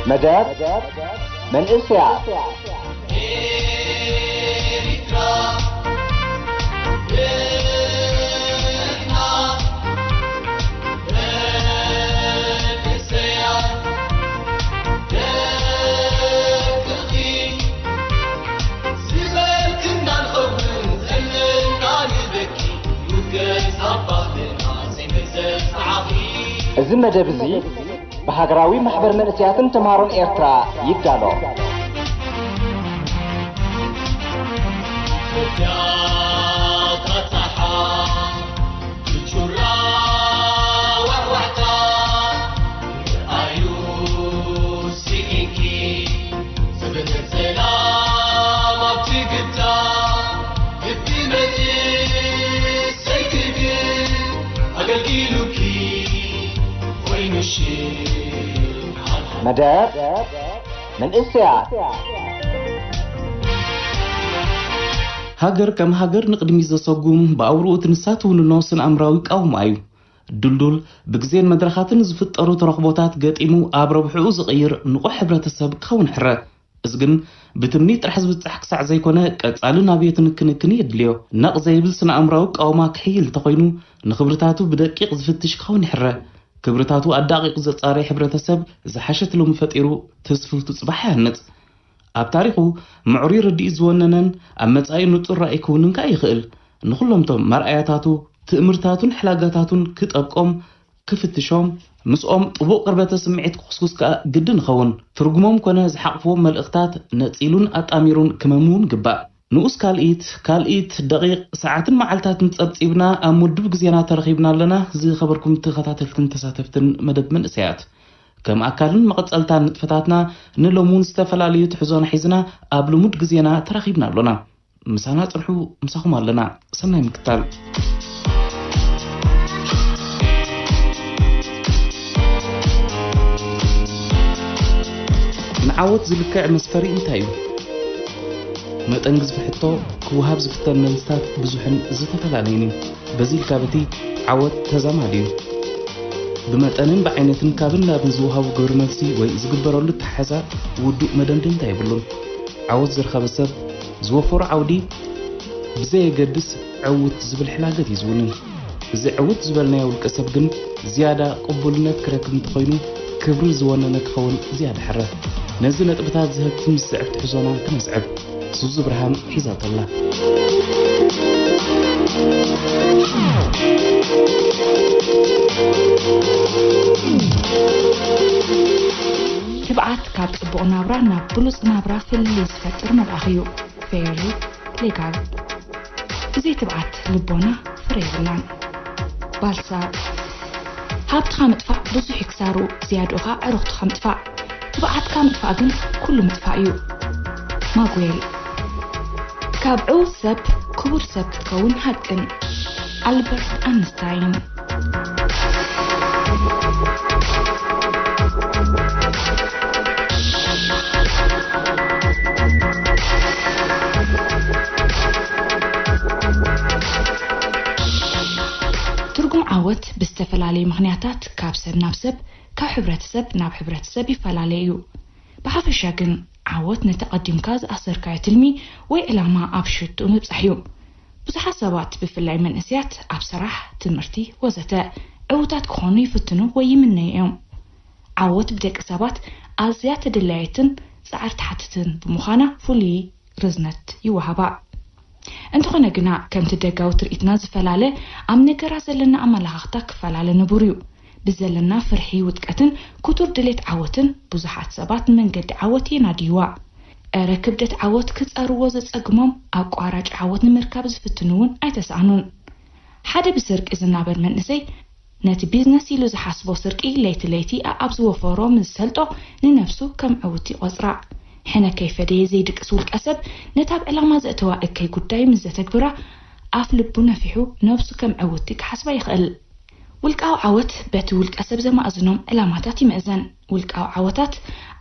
መደብ መንእሰያት። እዚ መደብ እዚ ብሃገራዊ ማሕበር መንእሰያትን ተምሃሮን ኤርትራ ይዳሎ። መደብ መንእሰያት። ሃገር ከም ሃገር ንቕድሚት ዘሰጉም፣ ብኣውርኡ ትንሳ ትውንኖ ስነ ኣእምራዊ ቃውማ እዩ። ድልዱል፣ ብግዜን መድረኻትን ዝፍጠሩ ተረኽቦታት ገጢሙ ኣብ ረብሕኡ ዝቕይር ንቑሕ ሕብረተሰብ ክኸውን ሕረ። እዚ ግን ብትምኒት ጥራሕ ዝብጻሕ ክሳዕ ዘይኮነ፣ ቀጻሊ ናብዮትን ክንክን የድልዮ። ነቕ ዘይብል ስነ ኣእምራዊ ቃውማ ክሕይል እንተኾይኑ፣ ንኽብርታቱ ብደቂቕ ዝፍትሽ ክኸውን ይሕረ። ክብርታቱ ኣዳቒቑ ዘጻረየ ሕብረተሰብ ዝሓሸት ሎሚ ፈጢሩ ትስፍውቱ ጽባሕ ይሃንጽ። ኣብ ታሪኹ ምዕሩይ ርድኢት ዝወነነን ኣብ መጻኢ ንጹር ራእይ ክውንን ከኣ ይኽእል። ንኹሎም እቶም መርኣያታቱ፣ ትእምርታቱን ሕላጋታቱን ክጠብቆም፣ ክፍትሾም፣ ምስኦም ጥቡቕ ቅርበተ ስምዒት ክኹስኩስ ከኣ ግድን ይኸውን። ትርጉሞም ኮነ ዝሓቕፍዎም መልእኽታት ነጺሉን ኣጣሚሩን ክመምውን ግባእ። ንኡስ ካልኢት፣ ካልኢት ደቒቕ፣ ሰዓትን መዓልታትን ጸብጺብና ኣብ ምዱብ ግዜና ተረኺብና ኣለና። ዝኸበርኩም ተኸታተልትን ተሳተፍትን መደብ መንእሰያት፣ ከም ኣካልን መቐጸልታን ንጥፈታትና ንሎሚ እውን ዝተፈላለዩ ትሕዞና ሒዝና ኣብ ልሙድ ግዜና ተራኺብና ኣሎና። ምሳና ጽንሑ፣ ምሳኹም ኣለና። ሰናይ ምክታል። ንዓወት ዝልክዕ መስፈሪ እንታይ እዩ? መጠን ግዝፊ ሕቶ ክወሃብ ዝፍተን መልስታት ብዙሕን ዝተፈላለየን እዩ። በዚ ኢልካ በቲ ዓወት ተዛማዲ እዩ። ብመጠንን ብዓይነትን ካብን ናብን ዝወሃቡ ግብረ መልሲ ወይ ዝግበረሉ ኣተሓሕዛ ውዱእ መደምደምታ የብሉን። ዓወት ዝረኸበ ሰብ ዝወፈሮ ዓውዲ ብዘየገድስ ዕውት ዝብል ሕላገት እዩ ዝውንን። እዚ ዕውት ዝበልናዮ ውልቀ ሰብ ግን ዝያዳ ቅቡልነት ክረክብ እንተኾይኑ፣ ክብሪ ዝወነነ ክኸውን ዝያዳ ሕረ። ነዚ ነጥብታት ዝህብ ትም ዝስዕብ ትሕዞና ክነስዕብ። ሱዚ ብርሃን ሒዛቶ ኣላ። ትብዓት ካብ ጽቡቕ ናብራ ናብ ብሉጽ ናብራ ፍልልይ ዝፈጥር መልኣኽ እዩ። ፌርሊ ሌጋል። ብዘይ ትብዓት ልቦና ፍረ የብላን። ባልሳር። ሃብትኻ ምጥፋእ ብዙሕ እዩ ክሳርኡ፣ ዝያድኡ ኸኣ ዕሩኽትኻ ምጥፋእ። ትብዓትካ ምጥፋእ ግን ኩሉ ምጥፋእ እዩ። ማጉዌል። ካብ ዕዉት ሰብ ክቡር ሰብ ክትከውን ሃቅን። ኣልበርት ኣንስታይን። ትርጉም ዓወት ብዝተፈላለየ ምኽንያታት ካብ ሰብ ናብ ሰብ፣ ካብ ሕብረተሰብ ናብ ሕብረተሰብ ይፈላለ እዩ። ብሓፈሻ ግን፣ ዓወት ነቲ ኣቐዲምካ ዝኣሰርካዮ ትልሚ ወይ ዕላማ ኣብ ሽትኡ ምብጻሕ እዩ። ብዙሓት ሰባት፣ ብፍላይ መንእሰያት፣ ኣብ ስራሕ፣ ትምህርቲ፣ ወዘተ፣ ዕዉታት ክኾኑ ይፍትኑ ወይ ይምነዩ እዮም። ዓወት ብደቂ ሰባት ኣዝያ ተደላይትን ጻዕሪ ትሓትትን ብምዃና፣ ፍሉይ ርዝነት ይወሃባ። እንተኾነ ግና፣ ከምቲ ደጋዊ ትርኢትና ዝፈላለ፣ ኣብ ነገራት ዘለና ኣመለኻኽታ ክፈላለ ንቡር እዩ። ብዘለና ፍርሒ ውድቀትን ክቱር ድሌት ዓወትን፣ ብዙሓት ሰባት ንመንገዲ ዓወት የናድይዋ። እረ ክብደት ዓወት ክጸርዎ ዘጸግሞም፣ ኣቋራጭ ዓወት ንምርካብ ዝፍትኑ እውን ኣይተሳእኑን። ሓደ ብስርቂ ዝናበር መንእሰይ፣ ነቲ ቢዝነስ ኢሉ ዝሓስቦ ስርቂ ለይቲ ለይቲ ኣኣብ ዝወፈሮ ምስ ዝሰልጦ፣ ንነብሱ ከም ዕውቲ ይቖጽራ። ሕነ ከይፈደየ ዘይድቅስ ውልቀ ሰብ፣ ነታ ኣብ ዕላማ ዘእተዋ እከይ ጉዳይ ምስ ዘተግብራ፣ ኣፍ ልቡ ነፊሑ ነብሱ ከም ዕውቲ ክሓስባ ይኽእል። ውልቃዊ ዓወት በቲ ውልቀ ሰብ ዘማእዝኖም ዕላማታት ይምእዘን። ውልቃዊ ዓወታት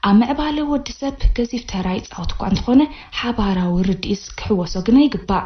ኣብ ምዕባለ ወዲ ሰብ ገዚፍ ተራ ይጻወት እኳ እንተኾነ፣ ሓባራዊ ርድኢት ክሕወሶ ግና ይግባእ።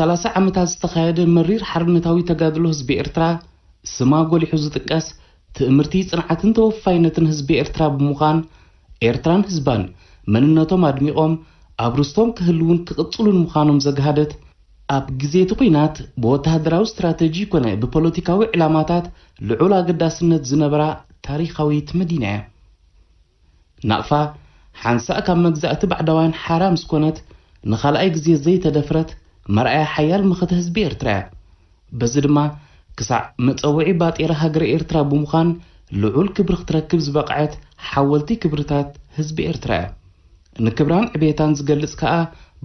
ሰላሳ ዓመታት ዝተኻየደ መሪር ሓርነታዊ ተጋድሎ ህዝቢ ኤርትራ፣ ስማ ጎሊሑ ዝጥቀስ፣ ትእምርቲ ጽንዓትን ተወፋይነትን ህዝቢ ኤርትራ ብምዃን፣ ኤርትራን ህዝባን መንነቶም ኣድሚቖም ኣብ ርስቶም ክህልውን ክቕጽሉን ምዃኖም ዘግሃደት፣ ኣብ ግዜ እቲ ኲናት ብወተሃደራዊ ስትራተጂ ኮነ ብፖለቲካዊ ዕላማታት ልዑል ኣገዳስነት ዝነበራ ታሪኻዊት መዲና እያ። ናቕፋ ሓንሳእ ካብ መግዛእቲ ባዕዳውያን ሓራ ምስ ኮነት፣ ንኻልኣይ ግዜ ዘይተደፍረት መርኣያ ሓያል መኸተ ህዝቢ ኤርትራ እያ። በዚ ድማ ክሳዕ መጸውዒ ባጤራ ሃገረ ኤርትራ ብምዃን ልዑል ክብሪ ክትረክብ ዝበቕዐት ሓወልቲ ክብርታት ህዝቢ ኤርትራ እያ። ንክብራን ዕቤታን ዝገልጽ ከኣ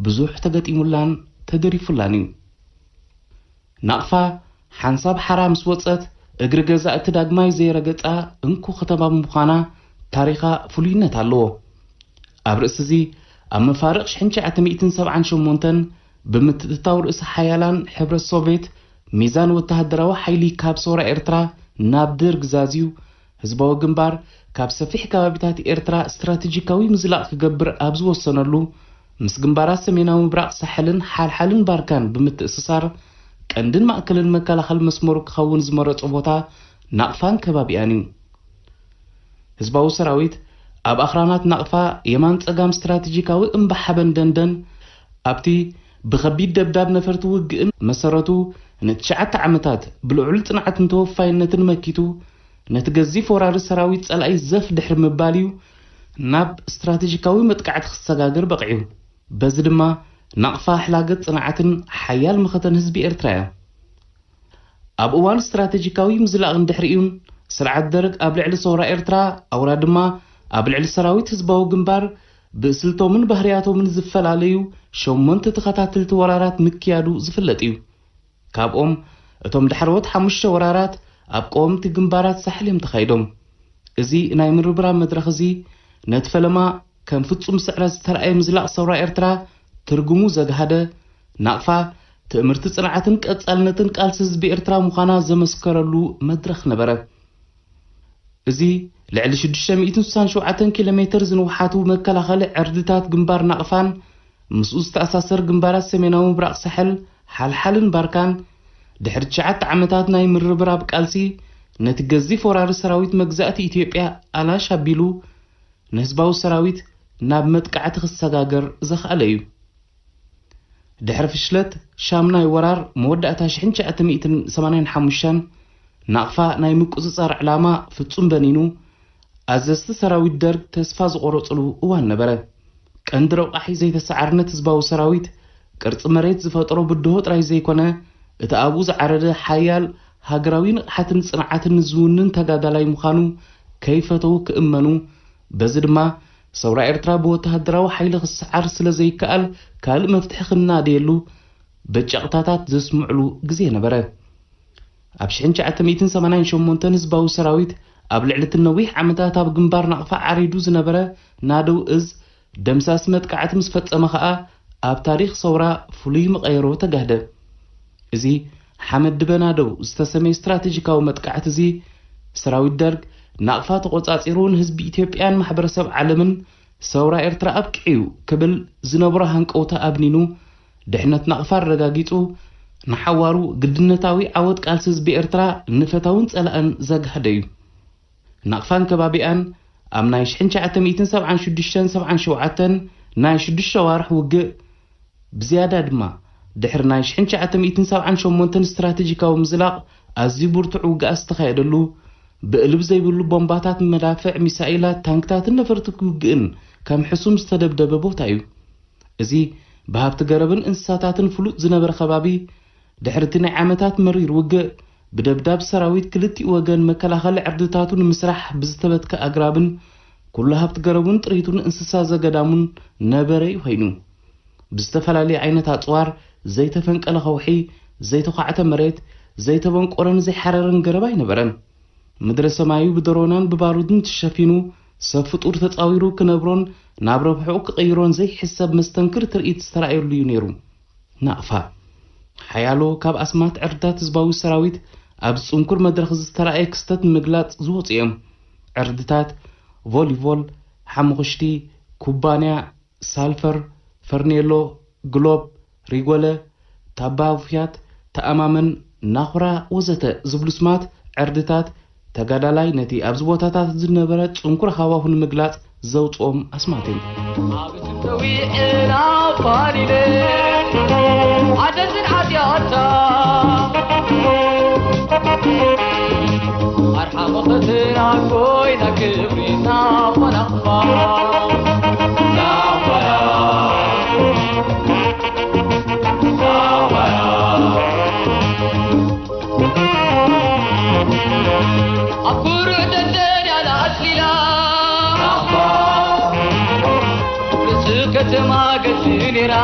ብዙሕ ተገጢሙላን ተደሪፉላን እዩ። ናቕፋ ሓንሳብ ሓራ ምስ ወጸት፣ እግሪ ገዛ እቲ ዳግማይ ዘይረገጻ እንኮ ከተማ ብምዃና ታሪኻ ፍሉይነት ኣለዎ። ኣብ ርእሲ እዚ፣ ኣብ መፋርቕ ሽሕን ትሽዓተ ሚእትን ሰብዓን ሸሞንተን ብምትእትታው ርእሰ ሓያላን ሕብረት ሶቬት፣ ሚዛን ወተሃደራዊ ሓይሊ ካብ ሰውራ ኤርትራ ናብ ደርግ ዛዝዩ፣ ህዝባዊ ግንባር ካብ ሰፊሕ ከባቢታት ኤርትራ ስትራተጂካዊ ምዝላቕ ክገብር ኣብ ዝወሰነሉ፣ ምስ ግንባራት ሰሜናዊ ምብራቕ ሳሕልን ሓልሓልን ባርካን ብምትእስሳር፣ ቀንድን ማእከልን መከላኸሊ መስመሩ ክኸውን ዝመረጾ ቦታ ናቕፋን ከባቢኣን እዩ። ህዝባዊ ሰራዊት ኣብ ኣኽራናት ናቕፋ የማን ጸጋም ስትራተጂካዊ እምባ ሓበን ደንደን፣ ኣብቲ ብኸቢድ ደብዳብ ነፈርቲ ውግእን መሰረቱ ንትሽዓተ ዓመታት ብልዑል ጽንዓትን ተወፋይነትን መኪቱ፣ ነቲ ገዚፍ ወራሪ ሰራዊት ጸላኢ ዘፍ ድሕሪ ምባል እዩ ናብ ስትራተጂካዊ መጥቃዕቲ ክሰጋገር በቒዑ። በዚ ድማ ናቕፋ ሕላገት ጽንዓትን ሓያል መኸተን ህዝቢ ኤርትራ እያ። ኣብ እዋን ስትራተጂካዊ ምዝላቕን ድሕሪኡን፣ ስርዓት ደርግ ኣብ ልዕሊ ሰውራ ኤርትራ፣ ኣውራ ድማ ኣብ ልዕሊ ሰራዊት ህዝባዊ ግንባር፣ ብእስልቶምን ባህርያቶምን ዝፈላለዩ ሸሞንተ ተኸታተልቲ ወራራት ምክያዱ ዝፍለጥ እዩ። ካብኦም፣ እቶም ዳሕረዎት ሓሙሽተ ወራራት ኣብ ቀወምቲ ግንባራት ሳሕል እዮም ተኻይዶም። እዚ ናይ ምርብራብ መድረኽ እዚ፣ ነቲ ፈለማ ከም ፍጹም ስዕረት ዝተራእየ ምዝላቕ ሰውራ ኤርትራ ትርጉሙ ዘግሃደ፣ ናቕፋ ትእምርቲ ጽንዓትን ቀጻልነትን ቃልሲ ህዝቢ ኤርትራ ምዃና ዘመስከረሉ መድረኽ ነበረ። እዚ ልዕሊ ሽዱሽተ ሚእትን ስሳን ሸውዓተን ኪሎ ሜትር ዝንውሓቱ መከላኸሊ ዕርድታት ግንባር ናቕፋን ምስኡ ዝተኣሳሰር ግንባራት ሰሜናዊ ምብራቕ ሳሕል፣ ሓልሓልን ባርካን፣ ድሕሪ ትሽዓተ ዓመታት ናይ ምርብራብ ቃልሲ፣ ነቲ ገዚፍ ወራሪ ሰራዊት መግዛእቲ ኢትዮጵያ ኣላሽ ኣቢሉ፣ ንህዝባዊ ሰራዊት ናብ መጥቃዕቲ ክሰጋገር ዘኽኣለ እዩ። ድሕሪ ፍሽለት ሻምናይ ወራር መወዳእታ ሽሕን ትሽዓተ ሚእትን ሰማንያን ሓሙሽተን፣ ናቕፋ ናይ ምቁጽጻር ዕላማ ፍጹም በኒኑ፣ ኣዘዝቲ ሰራዊት ደርግ ተስፋ ዝቖረጽሉ እዋን ነበረ። ቀንዲ ረቋሒ ዘይተሰዓርነት ህዝባዊ ሰራዊት፣ ቅርጺ መሬት ዝፈጠሮ ብድሆ ጥራይ ዘይኮነ፣ እቲ ኣብኡ ዝዓረደ ሓያል ሃገራዊ ንቕሓትን ጽንዓትን ዝውንን ተጋዳላይ ምዃኑ ከይፈተዉ ክእመኑ፣ በዚ ድማ ሰውራ ኤርትራ ብወተሃደራዊ ሓይሊ ክሰዓር ስለ ዘይከኣል፣ ካልእ መፍትሒ ክናደየሉ በጨቕታታት ዘስምዕሉ ግዜ ነበረ። ኣብ ሽሕን ትሽዓተ ሚእትን ሰማንያን ሸሞንተን ህዝባዊ ሰራዊት ኣብ ልዕሊ እቲ ነዊሕ ዓመታት ኣብ ግንባር ናቕፋ ዓሪዱ ዝነበረ ናደው እዝ ደምሳሲ መጥቃዕቲ ምስ ፈጸመ ኸኣ፣ ኣብ ታሪኽ ሰውራ ፍሉይ መቐየሮ ተጋህደ። እዚ ሓመድ ድበ ናደው ዝተሰመየ ስትራተጂካዊ መጥቃዕቲ እዚ፣ ሰራዊት ደርግ ናቕፋ ተቖጻጺሩ ንህዝቢ ኢትዮጵያን ማሕበረሰብ ዓለምን ሰውራ ኤርትራ ኣብቂዑ ክብል ዝነበሮ ሃንቀውታ ኣብኒኑ፣ ድሕነት ናቕፋ ኣረጋጊጹ፣ ንሓዋሩ ግድነታዊ ዓወት ቃልሲ ህዝቢ ኤርትራ ንፈታውን ጸላእን ዘግሃደ እዩ። ናቕፋን ከባቢኣን ኣብ ናይ ሽሕን ትሽዓተ ሚእትን ሰብዓን ሽዱሽተን ሰብዓን ሸውዓተን ናይ ሽዱሽተ ኣዋርሕ ውግእ፣ ብዝያዳ ድማ ድሕሪ ናይ ሽሕን ትሽዓተ ሚእትን ሰብዓን ሸሞንተን ስትራተጂካዊ ምዝላቕ ኣዝዩ ብርቱዕ ውግኣት ዝተኻየደሉ፣ ብእልቢ ዘይብሉ ቦምባታት፣ መዳፍዕ፣ ሚሳኤላት፣ ታንክታትን ነፈርቲ ውግእን ከም ሕሱም ዝተደብደበ ቦታ እዩ። እዚ ብሃብቲ ገረብን እንስሳታትን ፍሉጥ ዝነበረ ከባቢ፣ ድሕሪ እቲ ናይ ዓመታት መሪር ውግእ፣ ብደብዳብ ሰራዊት ክልቲኡ ወገን መከላኸሊ ዕርድታቱ ንምስራሕ ብዝተበትከ ኣግራብን ኩሉ ሃብቲ ገረቡን ጥሪቱን እንስሳ ዘገዳሙን ነበረ እዩ ኮይኑ። ብዝተፈላለየ ዓይነት ኣጽዋር ዘይተፈንቀለ ከውሒ፣ ዘይተዃዕተ መሬት፣ ዘይተበንቆረን ዘይሓረረን ገረብ ኣይነበረን። ምድረ ሰማዩ ብደሮናን ብባሩድን ተሸፊኑ፣ ሰብ ፍጡር ተጻዊሩ ክነብሮን ናብ ረብሕኡ ክቕይሮን ዘይሕሰብ መስተንክር ትርኢት ዝተራእየሉ እዩ ነይሩ። ናቕፋ። ሓያሎ ካብ ኣስማት ዕርድታት ህዝባዊ ሰራዊት ኣብዚ ጽንኩር መድረኽ ዝተራእየ ክስተት ንምግላጽ ዝወጹ እዮም። ዕርድታት ቮሊቮል፣ ሓሙኽሽቲ፣ ኩባንያ፣ ሳልፈር፣ ፈርኔሎ፣ ግሎብ፣ ሪጎለ፣ ታባ ውፍያት፣ ተኣማመን፣ ናኹራ ወዘተ ዝብሉ ስማት ዕርድታት ተጋዳላይ ነቲ ኣብዚ ቦታታት ዝነበረ ጽንኩር ሃዋሁ ንምግላጽ ዘውጽኦም ኣስማት እዮም። ኣብ ስም ተዊዕና ፋሊለ ዓደስን ዓጢኣታ ኣርሓ መኸተና ኮይና ክብሪ ናኾና ኣብ ኩሩዕ ደንደን ያለ ኣጽሊላ ርእሲ ከተማ ገድሊ ነይራ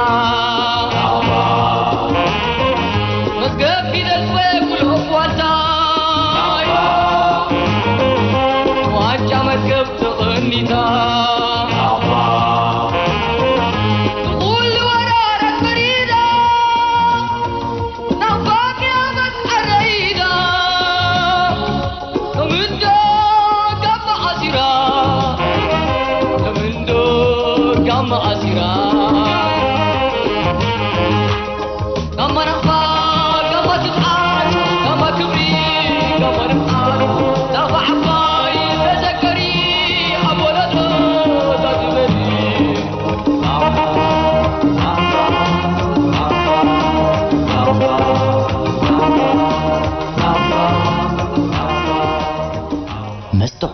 መዝገብ ፊደል ጽወ ኩሎ ዋልታ ዋንጫ መዝገብ ተቐኒታ ብኹሉ ወራራት ፈሪዳ ናብ ፋቅያ መትዓረይዳ ከምዶ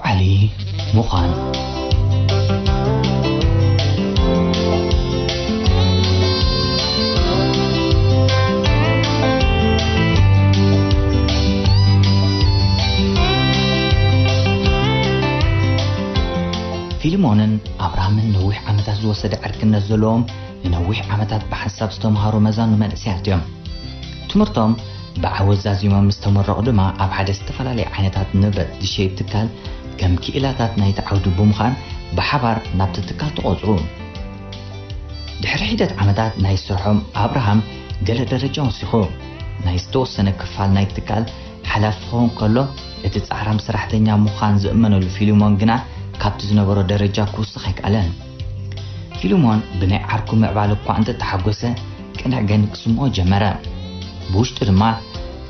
ዓሊ ምዃን። ፊልሞንን ኣብርሃምን ነዊሕ ዓመታት ዝወሰደ ዕርክነት ዘለዎም፣ ንነዊሕ ዓመታት ብሓንሳብ ዝተምሃሩ መዛኑ መንእሰያት እዮም። ትምህርቶም ብዓወት ዛዚሞም ምስ ተመረቑ ድማ፣ ኣብ ሓደ ዝተፈላለየ ዓይነታት ንብረት ዝሸይጥ ትካል ከም ክኢላታት ናይቲ ዓውዲ ብምዃን ብሓባር ናብቲ ትካል ተቖጽሩ። ድሕሪ ሒደት ዓመታት ናይ ስርሖም፣ ኣብርሃም ገለ ደረጃ ወሲኹ። ናይ ዝተወሰነ ክፋል ናይ ትካል ሓላፊ ክኸውን ከሎ፣ እቲ ጻዕራም ሰራሕተኛ ምዃን ዝእመነሉ ፊልሞን ግና ካብቲ ዝነበሮ ደረጃ ክውስኽ ኣይከኣለን። ፊልሞን ብናይ ዓርኩ ምዕባለ እኳ እንተተሓጎሰ፣ ቅንዕ ግን ክስምዖ ጀመረ። ብውሽጡ ድማ፣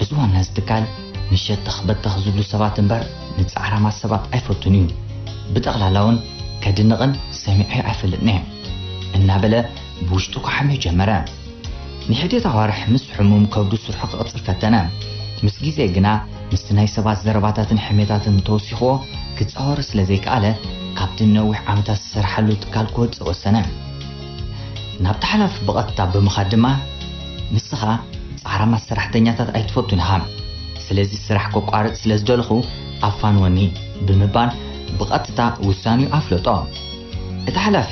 እዚ ዋና እዚ ትካል ንሸተኽ በተኽ ዝብሉ ሰባት እምበር ንጻዕራማት ሰባት ኣይፈቱን እዩ። ብጠቕላላ እውን ከድንቕን ሰሚዐዮ ኣይፈልጥን እየ፣ እናበለ ብውሽጡ ክሓምዮ ጀመረ። ንሒደት ኣዋርሕ ምስ ሕሙም ከብዱ ስርሑ ክቕጽል ፈተነ። ምስ ግዜ ግና፣ ምስቲ ናይ ሰባት ዘረባታትን ሕሜታትን ተወሲኽዎ፣ ክጻወር ስለ ዘይከኣለ፣ ካብቲ ንነዊሕ ዓመታት ዝሰርሓሉ ትካል ክወጽእ ወሰነ። ናብቲ ሓላፊ ብቐጥታ ብምኻድ ድማ፣ "ንስኻ ጻዕራማት ሰራሕተኛታት ኣይትፈቱን ኢኻ። ስለዚ ስራሕ ከቋርጽ ስለ ዝደለኹ ኣፋንወኒ" ብምባል ብቐጥታ ውሳኔኡ ኣፍለጦ። እቲ ሓላፊ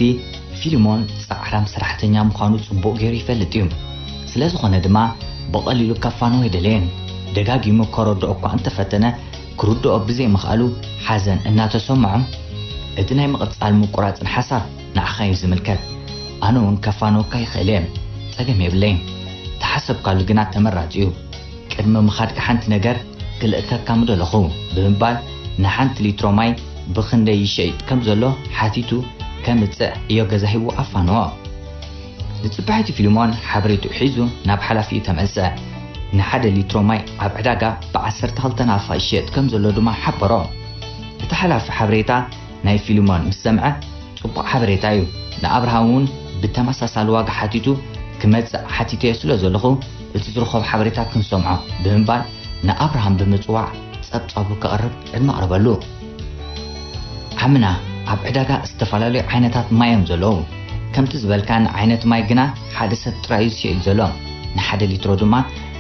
ፊልሞን ጻዕራም ሰራሕተኛ ምዃኑ ጽቡቕ ገይሩ ይፈልጥ እዩ። ስለ ዝኾነ ድማ ብቐሊሉ ከፋንዎ ኣይደለየን። ደጋጊሙ ከረድኦ እኳ እንተፈተነ፣ ክርድኦ ብዘይምኽኣሉ ሓዘን እናተሰምዖ፣ "እቲ ናይ ምቕጻል ምቁራጽን ሓሳብ ንዓኻ እዩ ዝምልከት። ኣነ እውን ከፋንወካ ይኽእል እየ። ጸገም የብለይን። ተሓሰብካሉ ግና ተመራጺ እዩ። ቅድሚ ምኻድካ ሓንቲ ነገር ክልእከካ ምደለኹ" ብምባል ንሓንቲ ሊትሮ ማይ ብኽንደይ ይሸይጥ ከም ዘሎ ሓቲቱ ከምጽዕ እዮ ገዛ ሂቡ ኣፋንዎ። ንጽባሒቱ ፊልሞን ሓበሬትኡ ሒዙ ናብ ሓላፊኡ ተመልሰ። ንሓደ ሊትሮ ማይ ኣብ ዕዳጋ ብዓሰርተ ክልተ ናቕፋ ይሸየጥ ከም ዘሎ ድማ ሓበሮ። እቲ ሓላፊ ሓበሬታ ናይ ፊልሞን ምስ ሰምዐ፣ "ጽቡቕ ሓበሬታ እዩ። ንኣብርሃም እውን ብተመሳሳሊ ዋጋ ሓቲቱ ክመጽእ ሓቲተዮ ስለ ዘለኹ፣ እቲ ዝረኸቦ ሓበሬታ ክንሰምዖ" ብምባል ንኣብርሃም ብምጽዋዕ ጸብጻቡ ከቕርብ ዕድመ ኣቕረበሉ። ዓምና ኣብ ዕዳጋ ዝተፈላለዩ ዓይነታት ማይ እዮም ዘለዉ። ከምቲ ዝበልካ ንዓይነት ማይ ግና ሓደ ሰብ ጥራይ እዩ ዝሸይጥ ዘሎ። ንሓደ ሊትሮ ድማ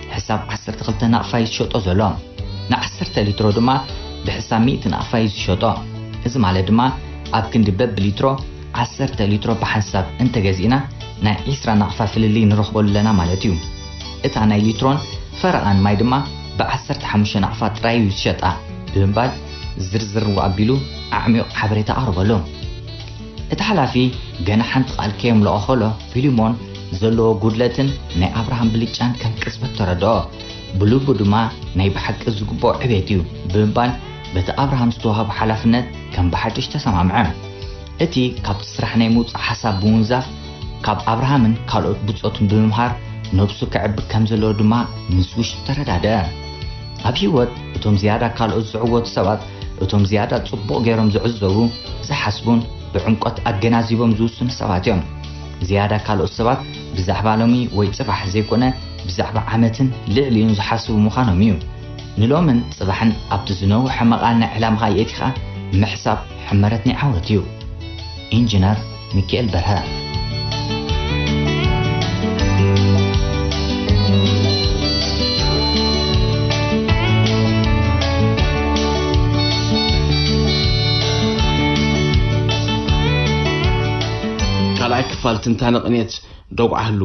ብሕሳብ ዓሰርተ ክልተ ናቕፋ እዩ ዝሸጦ ዘሎ። ንዓሰርተ ሊትሮ ድማ ብሕሳብ ሚእቲ ናቕፋ እዩ ዝሸጦ። እዚ ማለት ድማ ኣብ ክንዲ በብሊትሮ ዓሰርተ ሊትሮ ብሓንሳብ እንተገዚእና ናይ ዒስራ ናቕፋ ፍልልይ ንረኽበሉ ኣለና ማለት እዩ። እታ ናይ ሊትሮን ፈረቓን ማይ ድማ ብዓሰርተ ሓሙሽተ ናቕፋ ጥራይ እዩ ዝሸጣ ብምባል ዝርዝር ኣቢሉ ኣዕሚቑ ሓበሬታ ኣቕረበሉ። እቲ ሓላፊ ገና ሓንቲ ቃል ከየምልኦ ከሎ፣ ፊልሞን ዘለዎ ጉድለትን ናይ ኣብርሃም ብልጫን ከም ቅጽበት ተረድኦ። ብልቡ ድማ፣ "ናይ ብሓቂ ዝግብኦ ዕቤት እዩ" ብምባል በቲ ኣብርሃም ዝተዋህቦ ሓላፍነት ከም ብሓድሽ ተሰማምዐ። እቲ ካብቲ ስራሕ ናይ ምውጻእ ሓሳብ ብምውንዛፍ፣ ካብ ኣብርሃምን ካልኦት ብጾቱን ብምምሃር ነብሱ ከዕቢ ከም ዘለዎ ድማ ምስ ውሽጡ ተረዳድአ። ኣብ ህይወት እቶም ዝያዳ ካልኦት ዝዕወቱ ሰባት፣ እቶም ዝያዳ ጽቡቕ ገይሮም ዝዕዘቡ፣ ዝሓስቡን ብዕምቆት ኣገናዚቦም ዝውስኑ ሰባት እዮም። ዝያዳ ካልኦት ሰባት ብዛዕባ ሎሚ ወይ ጽባሕ ዘይኮነ፣ ብዛዕባ ዓመትን ልዕሊኡን ዝሓስቡ ምዃኖም እዩ። ንሎምን ጽባሕን ኣብቲ ዝነውሐ መቓን ናይ ዕላምኻ የእቲኻ ምሕሳብ ሕመረት ናይ ዓወት እዩ። ኢንጂነር ሚካኤል በርሀ። ካልኣይ ክፋል ትንታነ ቅኔት ደጉዓ ህሉ።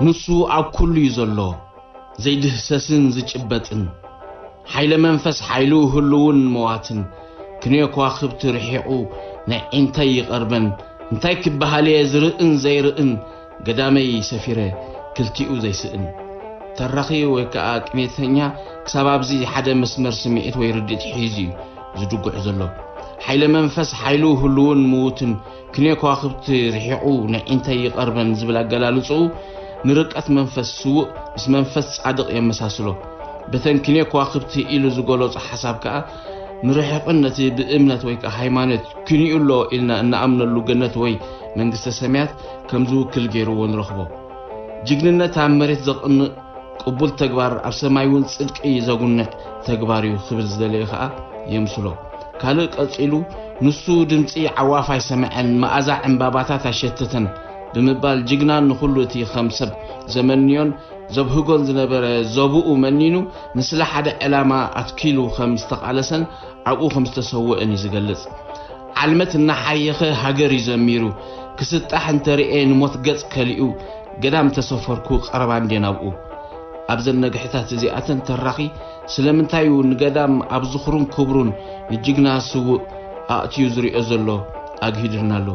ንሱ ኣብ ኩሉ እዩ ዘሎ፣ ዘይድህሰስን ዝጭበጥን። ሓይለ መንፈስ ሓይሉ ህልውን መዋትን፣ ክንዮ ከዋኽብቲ ርሒቑ ናይ ዒንተይ ይቐርበን፣ እንታይ ክበሃል እየ ዝርእን ዘይርእን፣ ገዳመይ ሰፊረ ክልቲኡ ዘይስእን። ተራኺ ወይ ከኣ ቅኔተኛ ክሳብ ኣብዚ ሓደ መስመር ስምዒት ወይ ርድኢት ሒዙ እዩ ዝድጉዕ ዘሎ። ሓይለ መንፈስ ሓይሉ ህልውን ምዉትን፣ ክንዮ ከዋኽብቲ ርሒቑ ናይ ዒንተይ ይቐርበን ዝብል ኣገላልጽኡ ንርቀት መንፈስ ስዉእ ምስ መንፈስ ጻድቕ የመሳስሎ። በተን ኪንዮ ከዋኽብቲ ኢሉ ዝገለጾ ሓሳብ ከኣ ንርሕቕን ነቲ ብእምነት ወይ ከኣ ሃይማኖት ኪንኡ ኣሎ ኢልና እንኣምነሉ ገነት ወይ መንግስተ ሰማያት ከም ዝውክል ገይርዎ ንረኽቦ። ጅግንነት ኣብ መሬት ዘቕንእ ቅቡል ተግባር ኣብ ሰማይ እውን ጽድቂ ዘጉንዕ ተግባር እዩ ክብል ዝደለየ ከኣ የምስሎ። ካልእ ቀጺሉ ንሱ ድምጺ ዓዋፍ ኣይሰምዐን፣ መኣዛ ዕምባባታት ኣይሸተተን ብምባል ጅግና ንኹሉ እቲ ከም ሰብ ዘመንዮን ዘብህጎን ዝነበረ ዘብኡ መኒኑ ንስለ ሓደ ዕላማ ኣትኪሉ ከም ዝተቓለሰን ኣብኡ ከም ዝተሰወእን እዩ ዝገልጽ። ዓልመት እናሓየኸ ሃገር እዩ ዘሚሩ። ክስጣሕ እንተርኤ ንሞት ገጽ ከሊኡ ገዳም ተሰፈርኩ ቀረባ እንዴ ናብኡ። ኣብዘን ነግሕታት እዚኣተን ተራኺ ስለምንታይ እዩ ንገዳም ኣብ ዝኽሩን ክብሩን ንጅግና ስዉእ ኣእትዩ ዝሪኦ ዘሎ ኣግሂዱና ኣሎ።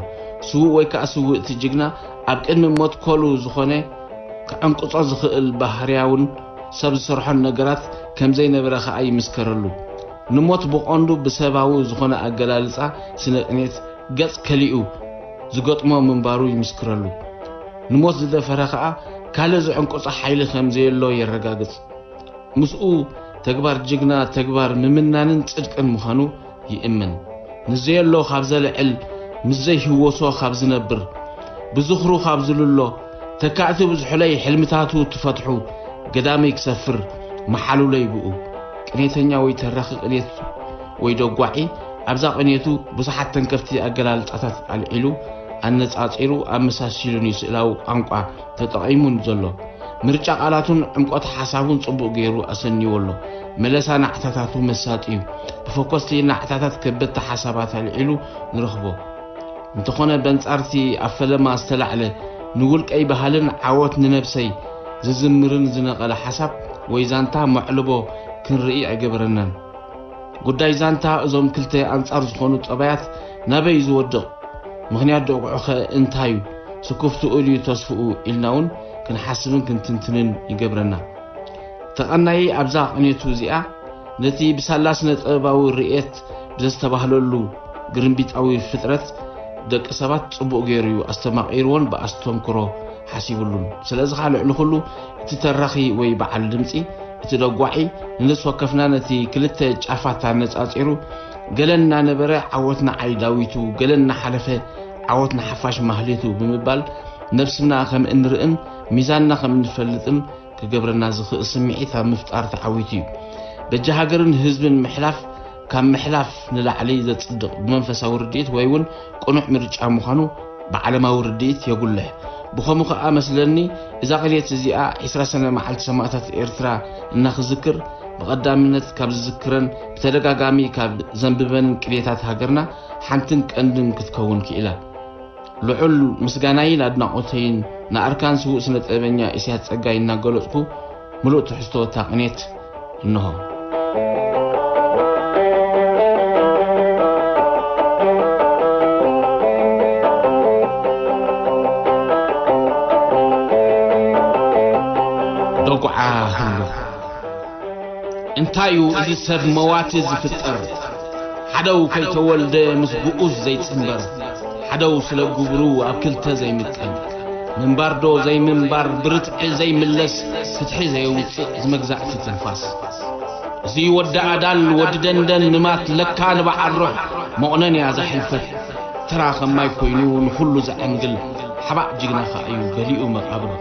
ስዉእ ወይ ከኣ ስውእቲ ጅግና ኣብ ቅድሚ መትከሉ ዝኾነ ክዕንቅጾ ዝኽእል ባህርያውን ሰብ ዝሰርሖን ነገራት ከም ዘይነበረ ከኣ ይምስከረሉ። ንሞት ብቐንዱ ብሰባዊ ዝኾነ ኣገላልጻ ስነ ቅኔት ገጽ ከሊኡ ዝገጥሞ ምንባሩ ይምስክረሉ። ንሞት ዝደፈረ ከኣ ካልእ ዝዕንቅጾ ሓይሊ ከም ዘየሎ የረጋግጽ። ምስኡ ተግባር ጅግና ተግባር ምምናንን ጽድቅን ምዃኑ ይእምን። ንዘየሎ ካብ ዘልዕል፣ ምስ ዘይህወሶ ካብ ዝነብር፣ ብዝኽሩ ካብ ዝልሎ፣ ተካእቲ ብዙሑለይ ሕልምታቱ ትፈትሑ፣ ገዳመይ ክሰፍር፣ መሓሉለይ ብኡ። ቅኔተኛ ወይ ተራኺ ቅኔት ወይ ደጓዒ ኣብዛ ቅኔቱ ብዙሓት ተንከፍቲ ኣገላልጻታት ኣልዒሉ፣ ኣነጻጺሩ፣ ኣመሳሲሉን እዩ ስእላዊ ቋንቋ ተጠቒሙን ዘሎ። ምርጫ ቃላቱን ዕምቆት ሓሳቡን ጽቡቕ ገይሩ ኣሰንይዎ ኣሎ። መለሳ ናዕታታቱ መሳጢ እዩ። ብፈኮስቲ ናዕታታት ከበድቲ ሓሳባት ኣልዒሉ ንረኽቦ። እንተኾነ በንጻርቲ ኣብ ፈለማ ዝተላዕለ ንውልቀይ ባህልን ዓወት ንነብሰይ ዝዝምርን ዝነቐለ ሓሳብ ወይ ዛንታ መዕልቦ ክንርኢ ኣይገበረናን። ጉዳይ ዛንታ እዞም ክልተ ኣንጻር ዝኾኑ ጠባያት ናበይ እዩ ዝወድቕ? ምኽንያት ደጉዑኸ እንታይ እዩ? ስክፍትኡ ድዩ ተስፍኡ? ኢልና እውን ክንሓስብን ክንትንትንን ይገብረና። ተቐናዪ ኣብዛ ቅኔቱ እዚኣ ነቲ ብሳላ ስነ ጥበባዊ ርእየት ብዘስተባህለሉ ግርምቢጣዊ ፍጥረት ደቂ ሰባት ጽቡቕ ገይሩ እዩ ኣስተማቒርዎን ብኣስተንክሮ ሓሲብሉን። ስለዚ ኸኣ ልዕሊ ኹሉ እቲ ተራኺ ወይ በዓል ድምጺ እቲ ደጓዒ ንነፍሲ ወከፍና ነቲ ክልተ ጫፋት ኣነጻጺሩ፣ ገለ እናነበረ ዓወት ንዓይ ዳዊቱ፣ ገለ እናሓለፈ ዓወት ንሓፋሽ ማህሌቱ ብምባል ነብስና ከም እንርእን ሚዛንና ከም እንፈልጥን ክገብረና ዝኽእል ስምዒት ኣብ ምፍጣር ተዓዊቱ እዩ። በጃ ሃገርን ህዝብን ምሕላፍ ካብ ምሕላፍ ንላዕሊ ዘጽድቕ ብመንፈሳዊ ርድኢት ወይ እውን ቅኑዕ ምርጫ ምዃኑ ብዓለማዊ ርድኢት የጉልሕ። ብኸምኡ ኸኣ መስለኒ እዛ ቅኔት እዚኣ ዕስራ ሰነ መዓልቲ ሰማእታት ኤርትራ እናኽዝክር ብቐዳምነት ካብ ዝዝክረን ብተደጋጋሚ ካብ ዘንብበንን ቅኔታት ሃገርና ሓንትን ቀንድን ክትከውን ክኢላ። ልዑል ምስጋናይን ኣድናቖተይን ንኣርካን ስዉእ ስነ ጥበበኛ ኢሳያስ ጸጋይ እናገለጽኩ ምሉእ ትሕዝቶ እታ ቅኔት እንሆ። ደጉዓ ህሉ። እንታይ እዩ እዚ ሰብ መዋቲ ዝፍጠር? ሓደው ከይተወልደ ምስ ግኡዝ ዘይጽንበር፣ ሓደው ስለ ግብሩ ኣብ ክልተ ዘይምቀል፣ ምንባር ዶ ዘይምንባር ብርትዒ ዘይምለስ፣ ፍትሒ ዘየውጽእ ዝመግዛእቲ ትንፋስ። እዚ ወዲ ኣዳል ወዲ ደንደን ንማት ለካ ንበዓል ሩሕ መቑነን እያ ዘሕልፈት። ተራ ከማይ ኮይኑ ንኹሉ ዘዐንግል ሓባእ ጅግና ኸኣ እዩ ገሊኡ መቓብር።